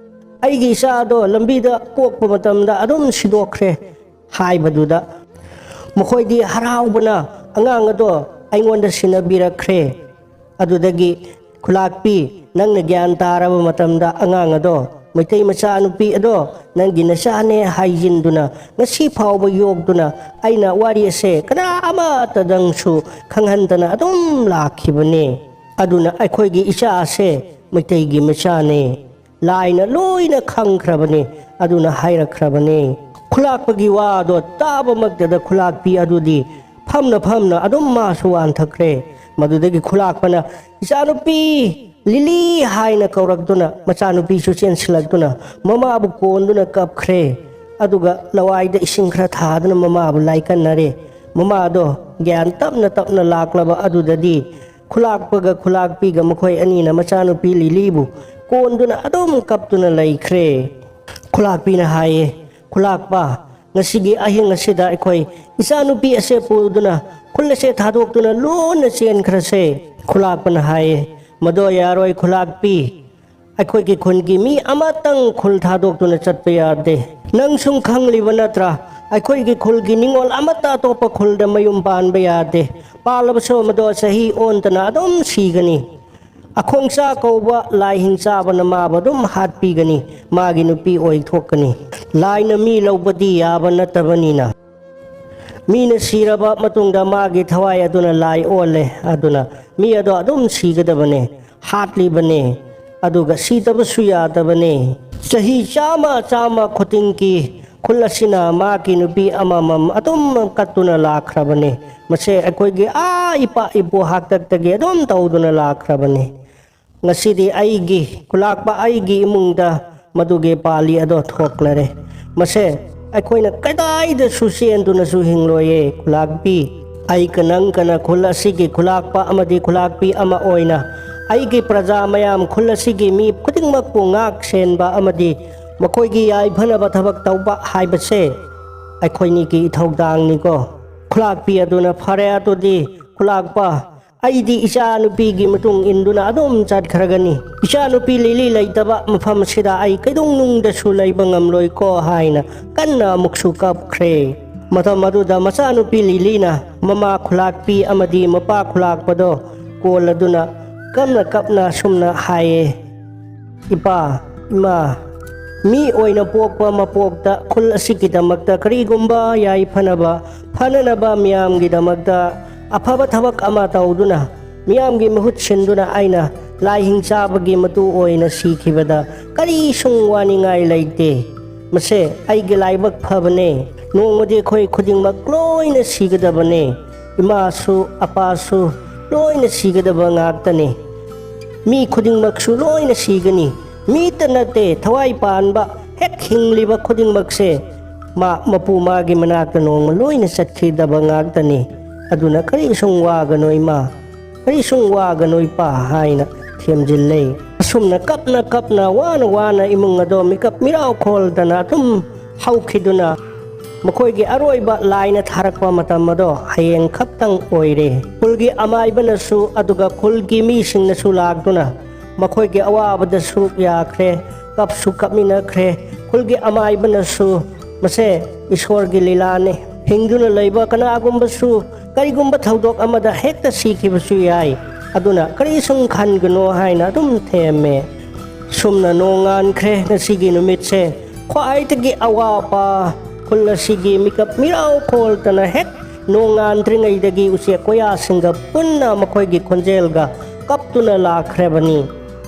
ꯑꯩꯒꯤ ꯏꯆꯥꯗꯣ ꯂꯝꯕꯤꯗ ꯄꯣꯛꯄ ꯃꯇꯝꯗ ꯑꯗꯨꯝ ꯁꯤꯗꯣꯛꯈ꯭ꯔꯦ" ꯍꯥꯏꯕꯗꯨꯗ ꯃꯈꯣꯏꯗꯤ ꯍꯔꯥꯎꯕꯅ ꯑꯉꯥꯡ ꯑꯗꯣ ꯑꯩꯉꯣꯟꯗ ꯁꯤꯟꯅꯕꯤꯔꯛꯈ꯭ꯔꯦ꯫ ꯑꯗꯨꯗꯒꯤ, "ꯈꯨꯂꯥꯛꯄꯤ, ꯅꯪꯅ ꯒ꯭ꯌꯥꯟ ꯇꯥꯔꯕ ꯃꯇꯝꯗ ꯑꯉꯥꯡ ꯑꯗꯣ, ꯃꯩꯇꯩ ꯃꯆꯥꯅꯨꯄꯤ ꯑꯗꯣ ꯅꯪꯒꯤ ꯅꯆꯥꯅꯦ ꯍꯥꯏꯖꯤꯟꯗꯨꯅ ꯉꯁꯤ ꯐꯥꯎꯕ ꯌꯣꯛꯇꯨꯅ ꯑꯩꯅ ꯋꯥꯔꯤ ꯑꯁꯦ ꯀꯅꯥ ꯑꯃꯠꯇꯗꯪꯁꯨ ꯈꯪꯍꯟꯗꯅ ꯑꯗꯨꯝ ꯂꯥꯛꯈꯤꯕꯅꯦ꯫ ꯑꯗꯨꯅ ꯑꯩꯈꯣꯏꯒꯤ ꯏꯆꯥ ꯑꯁꯦ ꯃꯩꯇꯩꯒꯤ ꯃꯆꯥꯅꯦ꯫ ꯂꯥꯏꯅ ꯂꯣꯏꯅ ꯈꯪꯈ꯭ꯔꯕꯅꯤ, ꯑꯗꯨꯅ ꯍꯥꯏꯔꯛꯈ꯭ꯔꯕꯅꯤ"꯫ ꯈꯨꯂꯥꯛꯄꯒꯤ ꯋꯥꯗꯣ ꯇꯥꯕꯃꯛꯇꯗ ꯈꯨꯂꯥꯛꯄꯤ ꯑꯗꯨꯗꯤ ꯐꯝꯅ ꯐꯝꯅ ꯑꯗꯨꯝ ꯃꯥꯁꯨ ꯋꯥꯟꯊꯈ꯭ꯔꯦ꯫ ꯃꯗꯨꯗꯒꯤ ꯈꯨꯂꯥꯛꯄꯅ, "ꯏꯆꯥꯅꯨꯄꯤ, "ꯂꯤꯂꯤ" ꯍꯥꯏꯅ ꯀꯧꯔꯛꯇꯨꯅ ꯃꯆꯥꯅꯨꯄꯤꯁꯨ ꯆꯦꯟꯁꯤꯜꯂꯛꯇꯨꯅ ꯃꯃꯥꯕꯨ ꯀꯣꯟꯗꯨꯅ ꯀꯞꯈ꯭ꯔꯦ꯫ ꯑꯗꯨꯒ ꯂꯋꯥꯏꯗ ꯏꯁꯤꯡ ꯈꯔ ꯊꯥꯗꯨꯅ ꯃꯃꯥꯕꯨ ꯂꯥꯏꯀꯠꯅꯔꯦ꯫ ꯃꯃꯥꯗꯣ ꯒ꯭ꯌꯥꯟ ꯇꯞꯅ ꯇꯞꯅ ꯂꯥꯛꯂꯕ ꯑꯗꯨꯗꯗꯤ ꯈꯨꯂꯥꯛꯄꯒ ꯈꯨꯂꯥꯛꯄꯤꯒ ꯃꯈꯣꯏ ꯑꯅꯤꯅ ꯃꯆꯥꯅꯨꯄꯤ ꯂꯤꯂꯤꯕꯨ ꯀꯣꯟꯗꯨꯅ ꯑꯗꯨꯝ ꯀꯞꯇꯨꯅ ꯂꯩꯈ꯭ꯔꯦ꯫ ꯈꯨꯂꯥꯛꯄꯤꯅ ꯍꯥꯏꯌꯦ, "ꯈꯨꯂꯥꯛꯄ, ꯉꯁꯤꯒꯤ ꯑꯍꯤꯡ ꯑꯁꯤꯗ ꯑꯩꯈꯣꯏ ꯏꯆꯥꯅꯨꯄꯤ ꯑꯁꯦ ꯄꯨꯗꯨꯅ ꯈꯨꯜ ꯑꯁꯦ ꯊꯥꯗꯣꯛꯇꯨꯅ ꯂꯣꯟꯅ ꯆꯦꯟꯈ꯭ꯔꯁꯦ꯫" ꯈꯨꯂꯥꯛꯄꯅ ꯍꯥꯏꯌꯦ, "ꯃꯗꯣ ꯌꯥꯔꯣꯏ ꯈꯨꯂꯥꯛꯄꯤ, ꯑꯩꯈꯣꯏꯒꯤ ꯈꯨꯟꯒꯤ ꯃꯤ ꯑꯃꯇꯪ ꯈꯨꯜ ꯊꯥꯗꯣꯛꯇꯨꯅ ꯆꯠꯄ ꯌꯥꯗꯦ꯫ ꯅꯪ ꯁꯨꯝ ꯈꯪꯂꯤꯕ ꯅꯠꯇ꯭ꯔꯥ, ꯑꯩꯈꯣꯏꯒꯤ ꯈꯨꯜꯒꯤ ꯅꯤꯉꯣꯜ ꯑꯃꯠꯇ ꯑꯇꯣꯞꯄ ꯈꯨꯜꯗ ꯃꯌꯨꯝ ꯄꯥꯟꯕ ꯌꯥꯗꯦ꯫ ꯄꯥꯜꯂꯕꯁꯨ ꯃꯗꯣ ꯆꯍꯤ ꯑꯣꯟꯗꯅ ꯑꯗꯨꯝ ꯁꯤꯒꯅꯤ꯫ ꯑꯈꯣꯡꯆꯥ ꯀꯧꯕ ꯂꯥꯏ ꯍꯤꯡꯆꯥꯕꯅ ꯃꯥꯕꯨ ꯑꯗꯨꯝ ꯍꯥꯠꯄꯤꯒꯅꯤ, ꯃꯥꯒꯤ ꯅꯨꯄꯤ ꯑꯣꯏꯊꯣꯛꯀꯅꯤ꯫ ꯂꯥꯏꯅ ꯃꯤ ꯂꯧꯕꯗꯤ ꯌꯥꯕ ꯅꯠꯇꯕꯅꯤꯅ꯫ ꯃꯤꯅ ꯁꯤꯔꯕ ꯃꯇꯨꯡꯗ ꯃꯥꯒꯤ ꯊꯋꯥꯏ ꯑꯗꯨꯅ ꯂꯥꯏ ꯑꯣꯜꯂꯦ꯫ ꯑꯗꯨꯅ ꯃꯤ ꯑꯗꯣ ꯑꯗꯨꯝ ꯁꯤꯒꯗꯕꯅꯦ, ꯍꯥꯠꯂꯤꯕꯅꯦ, ꯑꯗꯨꯒ ꯁꯤꯗꯕꯁꯨ ꯌꯥꯗꯕꯅꯦ꯫ ꯆꯍꯤ ꯆꯥꯝꯃ ꯆꯥꯝꯃ ꯈꯨꯗꯤꯡꯒꯤ ꯈꯨꯜ ꯑꯁꯤꯅ ꯃꯥꯒꯤ ꯅꯨꯄꯤ ꯑꯃꯃꯝ ꯑꯗꯨꯝ ꯀꯠꯇꯨꯅ ꯂꯥꯛꯈ꯭ꯔꯕꯅꯦ꯫ ꯃꯁꯦ ꯑꯩꯈꯣꯏꯒꯤ ꯑꯥ ꯏꯄꯥ ꯏꯄꯨ ꯍꯥꯛꯇꯛꯇꯒꯤ ꯑꯗꯨꯝ ꯇꯧꯗꯨꯅ ꯂꯥꯛꯈ꯭ꯔꯕꯅꯦ꯫ ꯉꯁꯤꯗꯤ ꯑꯩꯒꯤ ꯈꯨꯂꯥꯛꯄ ꯑꯩꯒꯤ ꯏꯃꯨꯡꯗ ꯃꯗꯨꯒꯤ ꯄꯥꯜꯂꯤ ꯑꯗꯣ ꯊꯣꯛꯂꯔꯦ꯫ ꯃꯁꯦ ꯑꯩꯈꯣꯏꯅ ꯀꯗꯥꯏꯗꯁꯨ ꯆꯦꯟꯗꯨꯅꯁꯨ ꯍꯤꯡꯂꯣꯏꯌꯦ ꯈꯨꯂꯥꯛꯄꯤ꯫ ꯑꯩ ꯀꯅꯪ ꯀꯅ ꯈꯨꯜ ꯑꯁꯤꯒꯤ ꯈꯨꯂꯥꯛꯄ ꯑꯃꯗꯤ ꯈꯨꯂꯥꯛꯄꯤ ꯑꯃ ꯑꯣꯏꯅ ꯑꯩꯒꯤ ꯄ꯭ꯔꯖꯥ ꯃꯌꯥꯝ, ꯈꯨꯜ ꯑꯁꯤꯒꯤ ꯃꯤ ꯈꯨꯗꯤꯡꯃꯛꯄꯨ ꯉꯥꯛ ꯁꯦꯟꯕ ꯑꯃꯗꯤ ꯃꯈꯣꯏꯒꯤ ꯌꯥꯏꯐꯅꯕ ꯊꯕꯛ ꯇꯧꯕ ꯍꯥꯏꯕꯁꯦ ꯑꯩꯈꯣꯏꯅꯤꯒꯤ ꯏꯊꯧꯗꯥꯡꯅꯤꯀꯣ꯫" ꯈꯨꯂꯥꯛꯄꯤ ꯑꯗꯨꯅ, "ꯐꯔꯦ ꯑꯗꯨꯗꯤ ꯈꯨꯂꯥꯛꯄ, ꯑꯩꯗꯤ ꯏꯆꯥ ꯅꯨꯄꯤꯒꯤ ꯃꯇꯨꯡ ꯏꯟꯗꯨꯅ ꯑꯗꯨꯝ ꯆꯠꯈ꯭ꯔꯒꯅꯤ꯫ ꯏꯆꯥ ꯅꯨꯄꯤ ꯂꯤꯂꯤ ꯂꯩꯇꯕ ꯃꯐꯝ ꯑꯁꯤꯗ ꯑꯩ ꯀꯩꯗꯧꯅꯨꯡꯗꯁꯨ ꯂꯩꯕ ꯉꯝꯂꯣꯏꯀꯣ" ꯍꯥꯏꯅ ꯀꯟꯅ ꯑꯃꯨꯛꯁꯨ ꯀꯞꯈ꯭ꯔꯦ꯫ ꯃꯇꯝ ꯑꯗꯨꯗ ꯃꯆꯥꯅꯨꯄꯤ ꯂꯤꯂꯤꯅ ꯃꯃꯥ ꯈꯨꯂꯥꯛꯄꯤ ꯑꯃꯗꯤ ꯃꯄꯥ ꯈꯨꯂꯥꯛꯄꯗꯣ ꯀꯣꯜꯂꯗꯨꯅ ꯀꯞꯅ ꯀꯞꯅ ꯑꯁꯨꯝꯅ ꯍꯥꯏꯌꯦ, "ꯏꯄꯥ, ꯏꯃꯥ, ꯃꯤ ꯑꯣꯏꯅ ꯄꯣꯛꯄ ꯃꯄꯣꯛꯇ ꯈꯨꯜ ꯑꯁꯤꯒꯤꯗꯃꯛꯇ ꯀꯔꯤꯒꯨꯝꯕ ꯌꯥꯏꯐꯅꯕ, ꯐꯅꯅꯕ ꯃꯤꯌꯥꯝꯒꯤꯗꯃꯛꯇ ꯑꯐꯕ ꯊꯕꯛ ꯑꯃ ꯇꯧꯗꯨꯅ ꯃꯤꯌꯥꯝꯒꯤ ꯃꯍꯨꯠ ꯁꯤꯟꯗꯨꯅ ꯑꯩꯅ ꯂꯥꯏꯍꯤꯡ ꯆꯥꯕꯒꯤ ꯃꯇꯨ ꯑꯣꯏꯅ ꯁꯤꯈꯤꯕꯗ ꯀꯔꯤꯁꯨ ꯋꯥꯅꯤꯡꯉꯥꯏ ꯂꯩꯇꯦ꯫ ꯃꯁꯦ ꯑꯩꯒꯤ ꯂꯥꯏꯕꯛ ꯐꯕꯅꯦ꯫ ꯅꯣꯡꯃꯗꯤ ꯑꯩꯈꯣꯏ ꯈꯨꯗꯤꯡꯃꯛ ꯂꯣꯏꯅ ꯁꯤꯒꯗꯕꯅꯦ꯫ ꯏꯃꯥꯁꯨ, ꯑꯄꯥꯁꯨ ꯂꯣꯏꯅ ꯁꯤꯒꯗꯕ ꯉꯥꯛꯇꯅꯦ꯫ ꯃꯤ ꯈꯨꯗꯤꯡꯃꯛꯁꯨ ꯂꯣꯏꯅ ꯁꯤꯒꯅꯤ꯫ ꯃꯤꯇ ꯅꯠꯇꯦ, ꯊꯋꯥꯏ ꯄꯥꯟꯕ ꯍꯦꯛ ꯍꯤꯡꯂꯤꯕ ꯈꯨꯗꯤꯡꯃꯛꯁꯦ ꯃꯥ ꯃꯄꯨ ꯃꯥꯒꯤ ꯃꯅꯥꯛꯇ ꯅꯣꯡꯃ ꯂꯣꯏꯅ ꯆꯠꯈꯤꯗꯕ ꯉꯥꯛꯇꯅꯤ꯫ ꯑꯗꯨꯅ ꯀꯔꯤꯁꯨ ꯋꯥꯒꯅꯨ ꯏꯃꯥ, ꯀꯔꯤꯁꯨ ꯋꯥꯒꯅꯨ ꯏꯄꯥ ꯍꯥꯏꯅ ꯊꯦꯝꯖꯤꯜꯂꯦ꯫ ꯑꯁꯨꯝꯅ ꯀꯞꯅ ꯀꯞꯅ ꯋꯥꯅ ꯋꯥꯅ ꯏꯃꯨꯡ ꯑꯗꯣ ꯃꯤꯀꯞ ꯃꯤꯔꯥꯎ ꯈꯣꯜꯗꯅ ꯑꯗꯨꯝ ꯍꯧꯈꯤꯗꯨꯅ ꯃꯈꯣꯏꯒꯤ ꯑꯔꯣꯏꯕ ꯂꯥꯏꯅ ꯊꯥꯔꯛꯄ ꯃꯇꯝ ꯑꯗꯣ ꯍꯌꯦꯡ ꯈꯛꯇꯪ ꯑꯣꯏꯔꯦ꯫ ꯈꯨꯜꯒꯤ ꯑꯃꯥꯏꯕꯅꯁꯨ ꯑꯗꯨꯒ ꯈꯨꯜꯒꯤ ꯃꯤꯁꯤꯡꯅꯁꯨ ꯂꯥꯛꯇꯨꯅ ꯃꯈꯣꯏꯒꯤ ꯑꯋꯥꯕꯗ ꯁꯔꯨꯛ ꯌꯥꯈ꯭ꯔꯦ, ꯀꯞꯁꯨ ꯀꯞꯃꯤꯟꯅꯈ꯭ꯔꯦ꯫ ꯈꯨꯜꯒꯤ ꯑꯃꯥꯏꯕꯅꯁꯨ ꯃꯁꯦ ꯏꯁꯣꯔꯒꯤ ꯂꯤꯂꯥꯅꯤ, ꯍꯤꯡꯗꯨꯅ ꯂꯩꯕ ꯀꯅꯥꯒꯨꯝꯕꯁꯨ ꯀꯔꯤꯒꯨꯝꯕ ꯊꯧꯗꯣꯛ ꯑꯃꯗ ꯍꯦꯛꯇ ꯁꯤꯈꯤꯕꯁꯨ ꯌꯥꯏ, ꯑꯗꯨꯅ ꯀꯔꯤꯁꯨ ꯈꯟꯒꯅꯨ ꯍꯥꯏꯅ ꯑꯗꯨꯝ ꯊꯦꯝꯃꯦ꯫ ꯁꯨꯝꯅ ꯅꯣꯡꯉꯥꯟꯈ꯭ꯔꯦ ꯉꯁꯤꯒꯤ ꯅꯨꯃꯤꯠꯁꯦ꯫ ꯈ꯭ꯋꯥꯏꯗꯒꯤ ꯑꯋꯥꯕ ꯈꯨꯜ ꯑꯁꯤꯒꯤ ꯃꯤꯀꯞ ꯃꯤꯔꯥꯎ ꯈꯣꯜꯇꯅ ꯍꯦꯛ ꯅꯣꯡꯉꯥꯟꯗ꯭ꯔꯤꯉꯩꯗꯒꯤ ꯎꯆꯦꯛ ꯀꯣꯌꯥꯁꯤꯡꯒ ꯄꯨꯟꯅ ꯃꯈꯣꯏꯒꯤ ꯈꯣꯟꯖꯦꯜꯒ ꯀꯞꯇꯨꯅ ꯂꯥꯛꯈ꯭ꯔꯕꯅꯤ꯫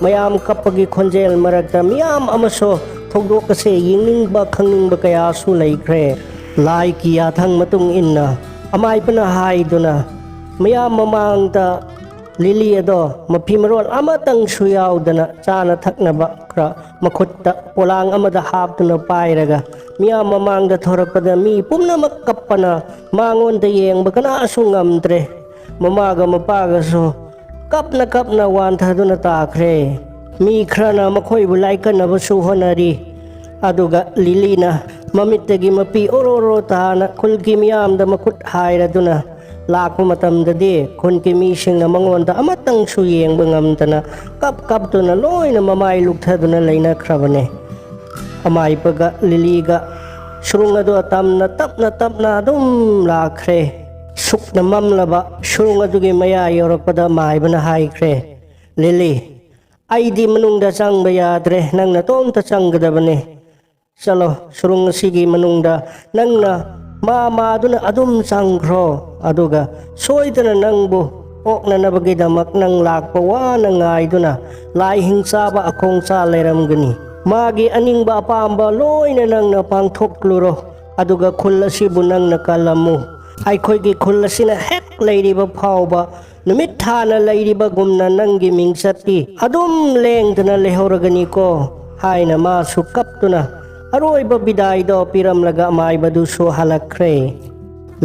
ꯃꯌꯥꯝ ꯀꯞꯄꯒꯤ ꯈꯣꯟꯖꯦꯜ ꯃꯔꯛꯇ ꯃꯤꯌꯥꯝ ꯑꯃꯁꯨ ꯊꯧꯗꯣꯛ ꯑꯁꯦ ꯌꯦꯡꯅꯤꯡꯕ ꯈꯪꯅꯤꯡꯕ ꯀꯌꯥꯁꯨ ꯂꯩꯈ꯭ꯔꯦ꯫ ꯂꯥꯏꯒꯤ ꯌꯥꯊꯪ ꯃꯇꯨꯡ ꯏꯟꯅ ꯑꯃꯥꯏꯕꯅ ꯍꯥꯏꯗꯨꯅ ꯃꯌꯥꯝ ꯃꯃꯥꯡꯗ ꯂꯤꯂꯤ ꯑꯗꯣ ꯃꯐꯤ ꯃꯔꯣꯜ ꯑꯃꯇꯪꯁꯨ ꯌꯥꯎꯗꯅ ꯆꯥꯅ ꯊꯛꯅꯕ ꯈꯔ ꯃꯈꯨꯠꯇ ꯄꯣꯂꯥꯡ ꯑꯃꯗ ꯍꯥꯞꯇꯨꯅ ꯄꯥꯏꯔꯒ ꯃꯤꯌꯥꯝ ꯃꯃꯥꯡꯗ ꯊꯣꯔꯛꯄꯗ ꯃꯤ ꯄꯨꯝꯅꯃꯛ ꯀꯞꯄꯅ ꯃꯉꯣꯟꯗ ꯌꯦꯡꯕ ꯀꯅꯥꯁꯨ ꯉꯝꯗ꯭ꯔꯦ꯫ ꯃꯃꯥꯒ ꯃꯄꯥꯒꯁꯨ ꯀꯞꯅ ꯀꯞꯅ ꯋꯥꯟꯊꯗꯨꯅ ꯇꯥꯈ꯭ꯔꯦ꯫ ꯃꯤ ꯈꯔꯅ ꯃꯈꯣꯏꯕꯨ ꯂꯥꯏꯀꯠꯅꯕꯁꯨ ꯍꯣꯠꯅꯔꯤ꯫ ꯑꯗꯨꯒ ꯂꯤꯂꯤꯅ ꯃꯃꯤꯠꯇꯒꯤ ꯃꯄꯤ ꯑꯣꯔꯣ ꯑꯣꯔꯣ ꯇꯥꯅ ꯈꯨꯜꯒꯤ ꯃꯤꯌꯥꯝꯗ ꯃꯈꯨꯠ ꯍꯥꯏꯔꯗꯨꯅ ꯂꯥꯛꯄ ꯃꯇꯝꯗꯗꯤ ꯈꯨꯟꯒꯤ ꯃꯤꯁꯤꯡꯅ ꯃꯉꯣꯟꯗ ꯑꯃꯇꯪꯁꯨ ꯌꯦꯡꯕ ꯉꯝꯗꯅ ꯀꯞ ꯀꯞꯇꯨꯅ ꯂꯣꯏꯅ ꯃꯃꯥꯏ ꯂꯨꯞꯊꯗꯨꯅ ꯂꯩꯅꯈ꯭ꯔꯕꯅꯦ꯫ ꯑꯃꯥꯏꯕꯒ ꯂꯤꯂꯤꯒ ꯁꯨꯔꯨꯡ ꯑꯗꯨ ꯇꯝꯅ ꯇꯞꯅ ꯇꯞꯅ ꯑꯗꯨꯝ ꯂꯥꯛꯈ꯭ꯔꯦ꯫ ꯁꯨꯛꯅ ꯃꯝꯂꯕ ꯁꯨꯔꯨꯡ ꯑꯗꯨꯒꯤ ꯃꯌꯥ ꯌꯧꯔꯛꯄꯗ ꯃꯥꯏꯕꯅ ꯍꯥꯏꯈ꯭ꯔꯦ, "ꯂꯤꯂꯤ, ꯑꯩꯗꯤ ꯃꯅꯨꯡꯗ ꯆꯪꯕ ꯌꯥꯗ꯭ꯔꯦ, ꯅꯪ ꯅꯇꯣꯝꯇ ꯆꯪꯒꯗꯕꯅꯤ꯫ ꯆꯠꯂꯣ, ꯁꯨꯔꯨꯡ ꯑꯁꯤꯒꯤ ꯃꯅꯨꯡꯗ ꯅꯪꯅ ꯃꯥ ꯃꯥꯗꯨꯅ ꯑꯗꯨꯝ ꯆꯪꯈ꯭ꯔꯣ, ꯑꯗꯨꯒ ꯁꯣꯏꯗꯅ ꯅꯪꯕꯨ ꯑꯣꯛꯅꯅꯕꯒꯤꯗꯃꯛ ꯅꯪ ꯂꯥꯛꯄ ꯋꯥꯅ ꯉꯥꯏꯗꯨꯅ ꯂꯥꯏ ꯍꯤꯡꯆꯥꯕ ꯑꯈꯣꯡꯆꯥ ꯂꯩꯔꯝꯒꯅꯤ꯫ ꯃꯥꯒꯤ ꯑꯅꯤꯡꯕ ꯑꯄꯥꯝꯕ ꯂꯣꯏꯅ ꯅꯪꯅ ꯄꯥꯡꯊꯣꯛꯂꯨꯔꯣ, ꯑꯗꯨꯒ ꯈꯨꯜ ꯑꯁꯤꯕꯨ ꯅꯪꯅ ꯀꯜꯂꯝꯃꯨ꯫ ꯑꯩꯈꯣꯏꯒꯤ ꯈꯨꯜ ꯑꯁꯤꯅ ꯍꯦꯛ ꯂꯩꯔꯤꯕ ꯐꯥꯎꯕ ꯅꯨꯃꯤꯠ ꯊꯥꯅ ꯂꯩꯔꯤꯕꯒꯨꯝꯅ ꯅꯪꯒꯤ ꯃꯤꯡꯆꯠꯇꯤ ꯑꯗꯨꯝ ꯂꯦꯡꯗꯅ ꯂꯩꯍꯧꯔꯒꯅꯤꯀꯣ" ꯍꯥꯏꯅ ꯃꯥꯁꯨ ꯀꯞꯇꯨꯅ ꯑꯔꯣꯏꯕ ꯕꯤꯗꯥꯏꯗꯣ ꯄꯤꯔꯝꯂꯒ ꯑꯃꯥꯏꯕꯗꯨꯁꯨ ꯍꯜꯂꯛꯈ꯭ꯔꯦ꯫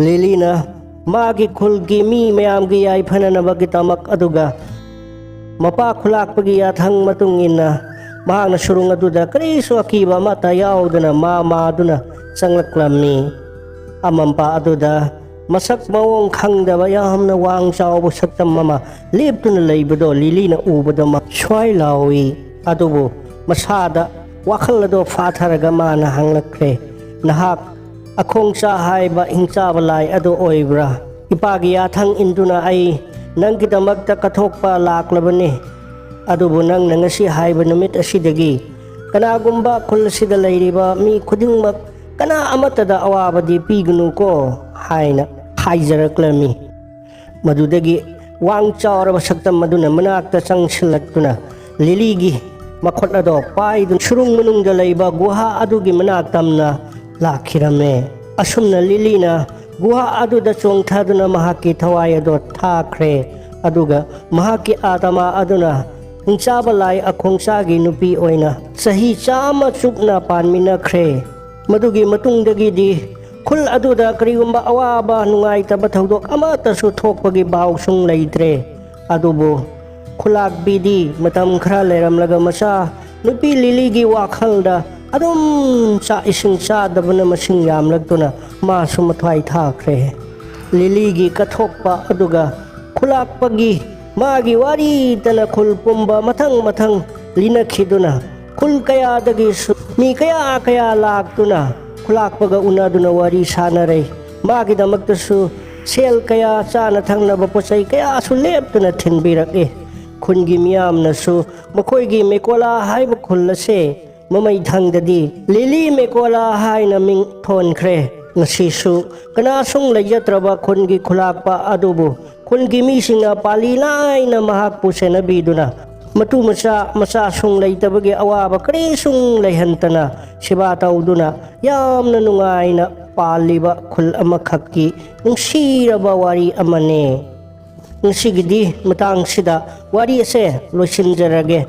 ꯂꯤꯂꯤꯅ ꯃꯥꯒꯤ ꯈꯨꯜꯒꯤ ꯃꯤ ꯃꯌꯥꯝꯒꯤ ꯌꯥꯏꯐꯅꯅꯕꯒꯤꯗꯃꯛ ꯑꯗꯨꯒ ꯃꯄꯥ ꯈꯨꯂꯥꯛꯄꯒꯤ ꯌꯥꯊꯪ ꯃꯇꯨꯡ ꯏꯟꯅ ꯃꯍꯥꯛꯅ ꯁꯨꯔꯨꯡ ꯑꯗꯨꯗ ꯀꯔꯤꯁꯨ ꯑꯀꯤꯕ ꯑꯃꯠꯇ ꯌꯥꯎꯗꯅ ꯃꯥ ꯃꯥꯗꯨꯅ ꯆꯪꯂꯛꯂꯝꯃꯤ꯫ ꯑꯃꯝꯄꯥ ꯑꯗꯨꯗ ꯃꯁꯛ ꯃꯑꯣꯡ ꯈꯪꯗꯕ ꯌꯥꯝꯅ ꯋꯥꯡ ꯆꯥꯎꯕ ꯁꯛꯇꯝ ꯑꯃ ꯂꯦꯞꯇꯨꯅ ꯂꯩꯕꯗꯣ ꯂꯤꯂꯤꯅ ꯎꯕꯗ ꯃꯥ ꯁ꯭ꯋꯥꯏ ꯂꯥꯎꯏ꯫ ꯑꯗꯨꯕꯨ ꯃꯁꯥꯗ ꯋꯥꯈꯜ ꯑꯗꯣ ꯐꯥꯊꯔꯒ ꯃꯥꯅ ꯍꯪꯂꯛꯈ꯭ꯔꯦ, "ꯅꯍꯥꯛ ꯑꯈꯣꯡꯆꯥ ꯍꯥꯏꯕ ꯍꯤꯡꯆꯥꯕ ꯂꯥꯏ ꯑꯗꯨ ꯑꯣꯏꯕ꯭ꯔꯥ? ꯏꯄꯥꯒꯤ ꯌꯥꯊꯪ ꯏꯟꯗꯨꯅ ꯑꯩ ꯅꯪꯒꯤꯗꯃꯛꯇ ꯀꯠꯊꯣꯛꯄ ꯂꯥꯛꯂꯕꯅꯤ꯫ ꯑꯗꯨꯕꯨ ꯅꯪꯅ ꯉꯁꯤ ꯍꯥꯏꯕ ꯅꯨꯃꯤꯠ ꯑꯁꯤꯗꯒꯤ ꯀꯅꯥꯒꯨꯝꯕ ꯈꯨꯜ ꯑꯁꯤꯗ ꯂꯩꯔꯤꯕ ꯃꯤ ꯈꯨꯗꯤꯡꯃꯛ ꯀꯅꯥ ꯑꯃꯠꯇꯗ ꯑꯋꯥꯕꯗꯤ ꯄꯤꯒꯅꯨꯀꯣ" ꯍꯥꯏꯅ ꯍꯥꯏꯖꯔꯛꯂꯝꯃꯤ꯫ ꯃꯗꯨꯗꯒꯤ ꯋꯥꯡ ꯆꯥꯎꯔꯕ ꯁꯛꯇꯝ ꯑꯗꯨꯅ ꯃꯅꯥꯛꯇ ꯆꯪꯁꯤꯜꯂꯛꯇꯨꯅ ꯂꯤꯂꯤꯒꯤ ꯃꯈꯨꯠ ꯑꯗꯣ ꯄꯥꯏꯗꯨꯅ ꯁꯨꯔꯨꯡ ꯃꯅꯨꯡꯗ ꯂꯩꯕ ꯒꯨꯍꯥ ꯑꯗꯨꯒꯤ ꯃꯅꯥꯛ ꯇꯝꯅ ꯂꯥꯛꯈꯤꯔꯝꯃꯦ꯫ ꯑꯁꯨꯝꯅ ꯂꯤꯂꯤꯅ ꯒꯨꯍꯥ ꯑꯗꯨꯗ ꯆꯣꯡꯊꯗꯨꯅ ꯃꯍꯥꯛꯀꯤ ꯊꯋꯥꯏ ꯑꯗꯣ ꯊꯥꯈ꯭ꯔꯦ꯫ ꯑꯗꯨꯒ ꯃꯍꯥꯛꯀꯤ ꯑꯥꯇꯃꯥ ꯑꯗꯨꯅ ꯍꯤꯡꯆꯥꯕ ꯂꯥꯏ ꯑꯈꯣꯡꯆꯥꯒꯤ ꯅꯨꯄꯤ ꯑꯣꯏꯅ ꯆꯍꯤ ꯆꯥꯝꯃ ꯆꯨꯞꯅ ꯄꯥꯟꯃꯤꯟꯅꯈ꯭ꯔꯦ꯫ ꯃꯗꯨꯒꯤ ꯃꯇꯨꯡꯗꯒꯤꯗꯤ ꯈꯨꯜ ꯑꯗꯨꯗ ꯀꯔꯤꯒꯨꯝꯕ ꯑꯋꯥꯕ ꯅꯨꯡꯉꯥꯏꯇꯕ ꯊꯧꯗꯣꯛ ꯑꯃꯠꯇꯁꯨ ꯊꯣꯛꯄꯒꯤ ꯄꯥꯎꯁꯨ ꯂꯩꯇ꯭ꯔꯦ꯫ ꯑꯗꯨꯕꯨ ꯈꯨꯂꯥꯛꯄꯤꯗꯤ ꯃꯇꯝ ꯈꯔ ꯂꯩꯔꯝꯂꯒ ꯃꯆꯥ ꯅꯨꯄꯤ ꯂꯤꯂꯤꯒꯤ ꯋꯥꯈꯜꯗ ꯑꯗꯨꯝ ꯆꯥꯛ ꯏꯁꯤꯡ ꯆꯥꯗꯕꯅ ꯃꯁꯤꯡ ꯌꯥꯝꯂꯛꯇꯨꯅ ꯃꯥꯁꯨ ꯃꯊ꯭ꯋꯥꯏ ꯊꯥꯈ꯭ꯔꯦ꯫ ꯂꯤꯂꯤꯒꯤ ꯀꯠꯊꯣꯛꯄ ꯑꯗꯨꯒ ꯈꯨꯂꯥꯛꯄꯒꯤ ꯃꯥꯒꯤ ꯋꯥꯔꯤꯇꯅ ꯈꯨꯜ ꯄꯨꯝꯕ ꯃꯊꯪ ꯃꯊꯪ ꯂꯤꯅꯈꯤꯗꯨꯅ ꯈꯨꯜ ꯀꯌꯥꯗꯒꯤꯁꯨ ꯃꯤ ꯀꯌꯥ ꯀꯌꯥ ꯂꯥꯛꯇꯨꯅ ꯈꯨꯂꯥꯛꯄꯒ ꯎꯅꯗꯨꯅ ꯋꯥꯔꯤ ꯁꯥꯅꯔꯦ꯫ ꯃꯥꯒꯤꯗꯃꯛꯇꯁꯨ ꯁꯦꯜ ꯀꯌꯥ, ꯆꯥꯅ ꯊꯛꯅꯕ ꯄꯣꯠ ꯆꯩ ꯀꯌꯥꯁꯨ ꯂꯦꯞꯇꯅ ꯊꯤꯟꯕꯤꯔꯛꯏ꯫ ꯈꯨꯟꯒꯤ ꯃꯤꯌꯥꯝꯅꯁꯨ ꯃꯈꯣꯏꯒꯤ ꯃꯦꯀꯣꯂꯥ ꯍꯥꯏꯕ ꯈꯨꯜ ꯑꯁꯦ ꯃꯃꯩ ꯊꯪꯗꯗꯤ ꯂꯤꯂꯤ ꯃꯦꯀꯣꯂꯥ ꯍꯥꯏꯅ ꯃꯤꯡ ꯊꯣꯟꯈ꯭ꯔꯦ꯫ ꯉꯁꯤꯁꯨ ꯀꯅꯥꯁꯨ ꯂꯩꯖꯗ꯭ꯔꯕ ꯈꯨꯟꯒꯤ ꯈꯨꯂꯥꯛꯄ ꯑꯗꯨꯕꯨ ꯈꯨꯟꯒꯤ ꯃꯤꯁꯤꯡꯅ ꯄꯥꯜꯂꯤ ꯅꯥꯏꯅ ꯃꯍꯥꯛꯄꯨ ꯁꯦꯟꯅꯕꯤꯗꯨꯅ ꯃꯇꯨ ꯃꯆꯥ ꯃꯆꯥꯁꯨ ꯂꯩꯇꯕꯒꯤ ꯑꯋꯥꯕ ꯀꯔꯤꯁꯨ ꯂꯩꯍꯟꯗꯅ ꯁꯦꯕꯥ ꯇꯧꯗꯨꯅ ꯌꯥꯝꯅ ꯅꯨꯡꯉꯥꯏꯅ ꯄꯥꯜꯂꯤꯕ ꯈꯨꯜ ꯑꯃꯈꯛꯀꯤ ꯅꯨꯡꯁꯤꯔꯕ ꯋꯥꯔꯤ ꯑꯃꯅꯤ꯫ ꯉꯁꯤꯒꯤꯗꯤ ꯃꯇꯥꯡꯁꯤꯗ ꯋꯥꯔꯤ ꯑꯁꯦ ꯂꯣꯏꯁꯤꯟꯖꯔꯒꯦ꯫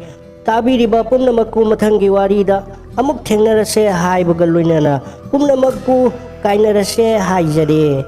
ꯇꯥꯕꯤꯔꯤꯕ ꯄꯨꯝꯅꯃꯛꯄꯨ ꯃꯊꯪꯒꯤ ꯋꯥꯔꯤꯗ ꯑꯃꯨꯛ ꯊꯦꯡꯅꯔꯁꯦ ꯍꯥꯏꯕꯒ ꯂꯣꯏꯅꯅ ꯄꯨꯝꯅꯃꯛꯄꯨ ꯀꯥꯏꯅꯔꯁꯦ ꯍꯥꯏꯖꯔꯤ꯫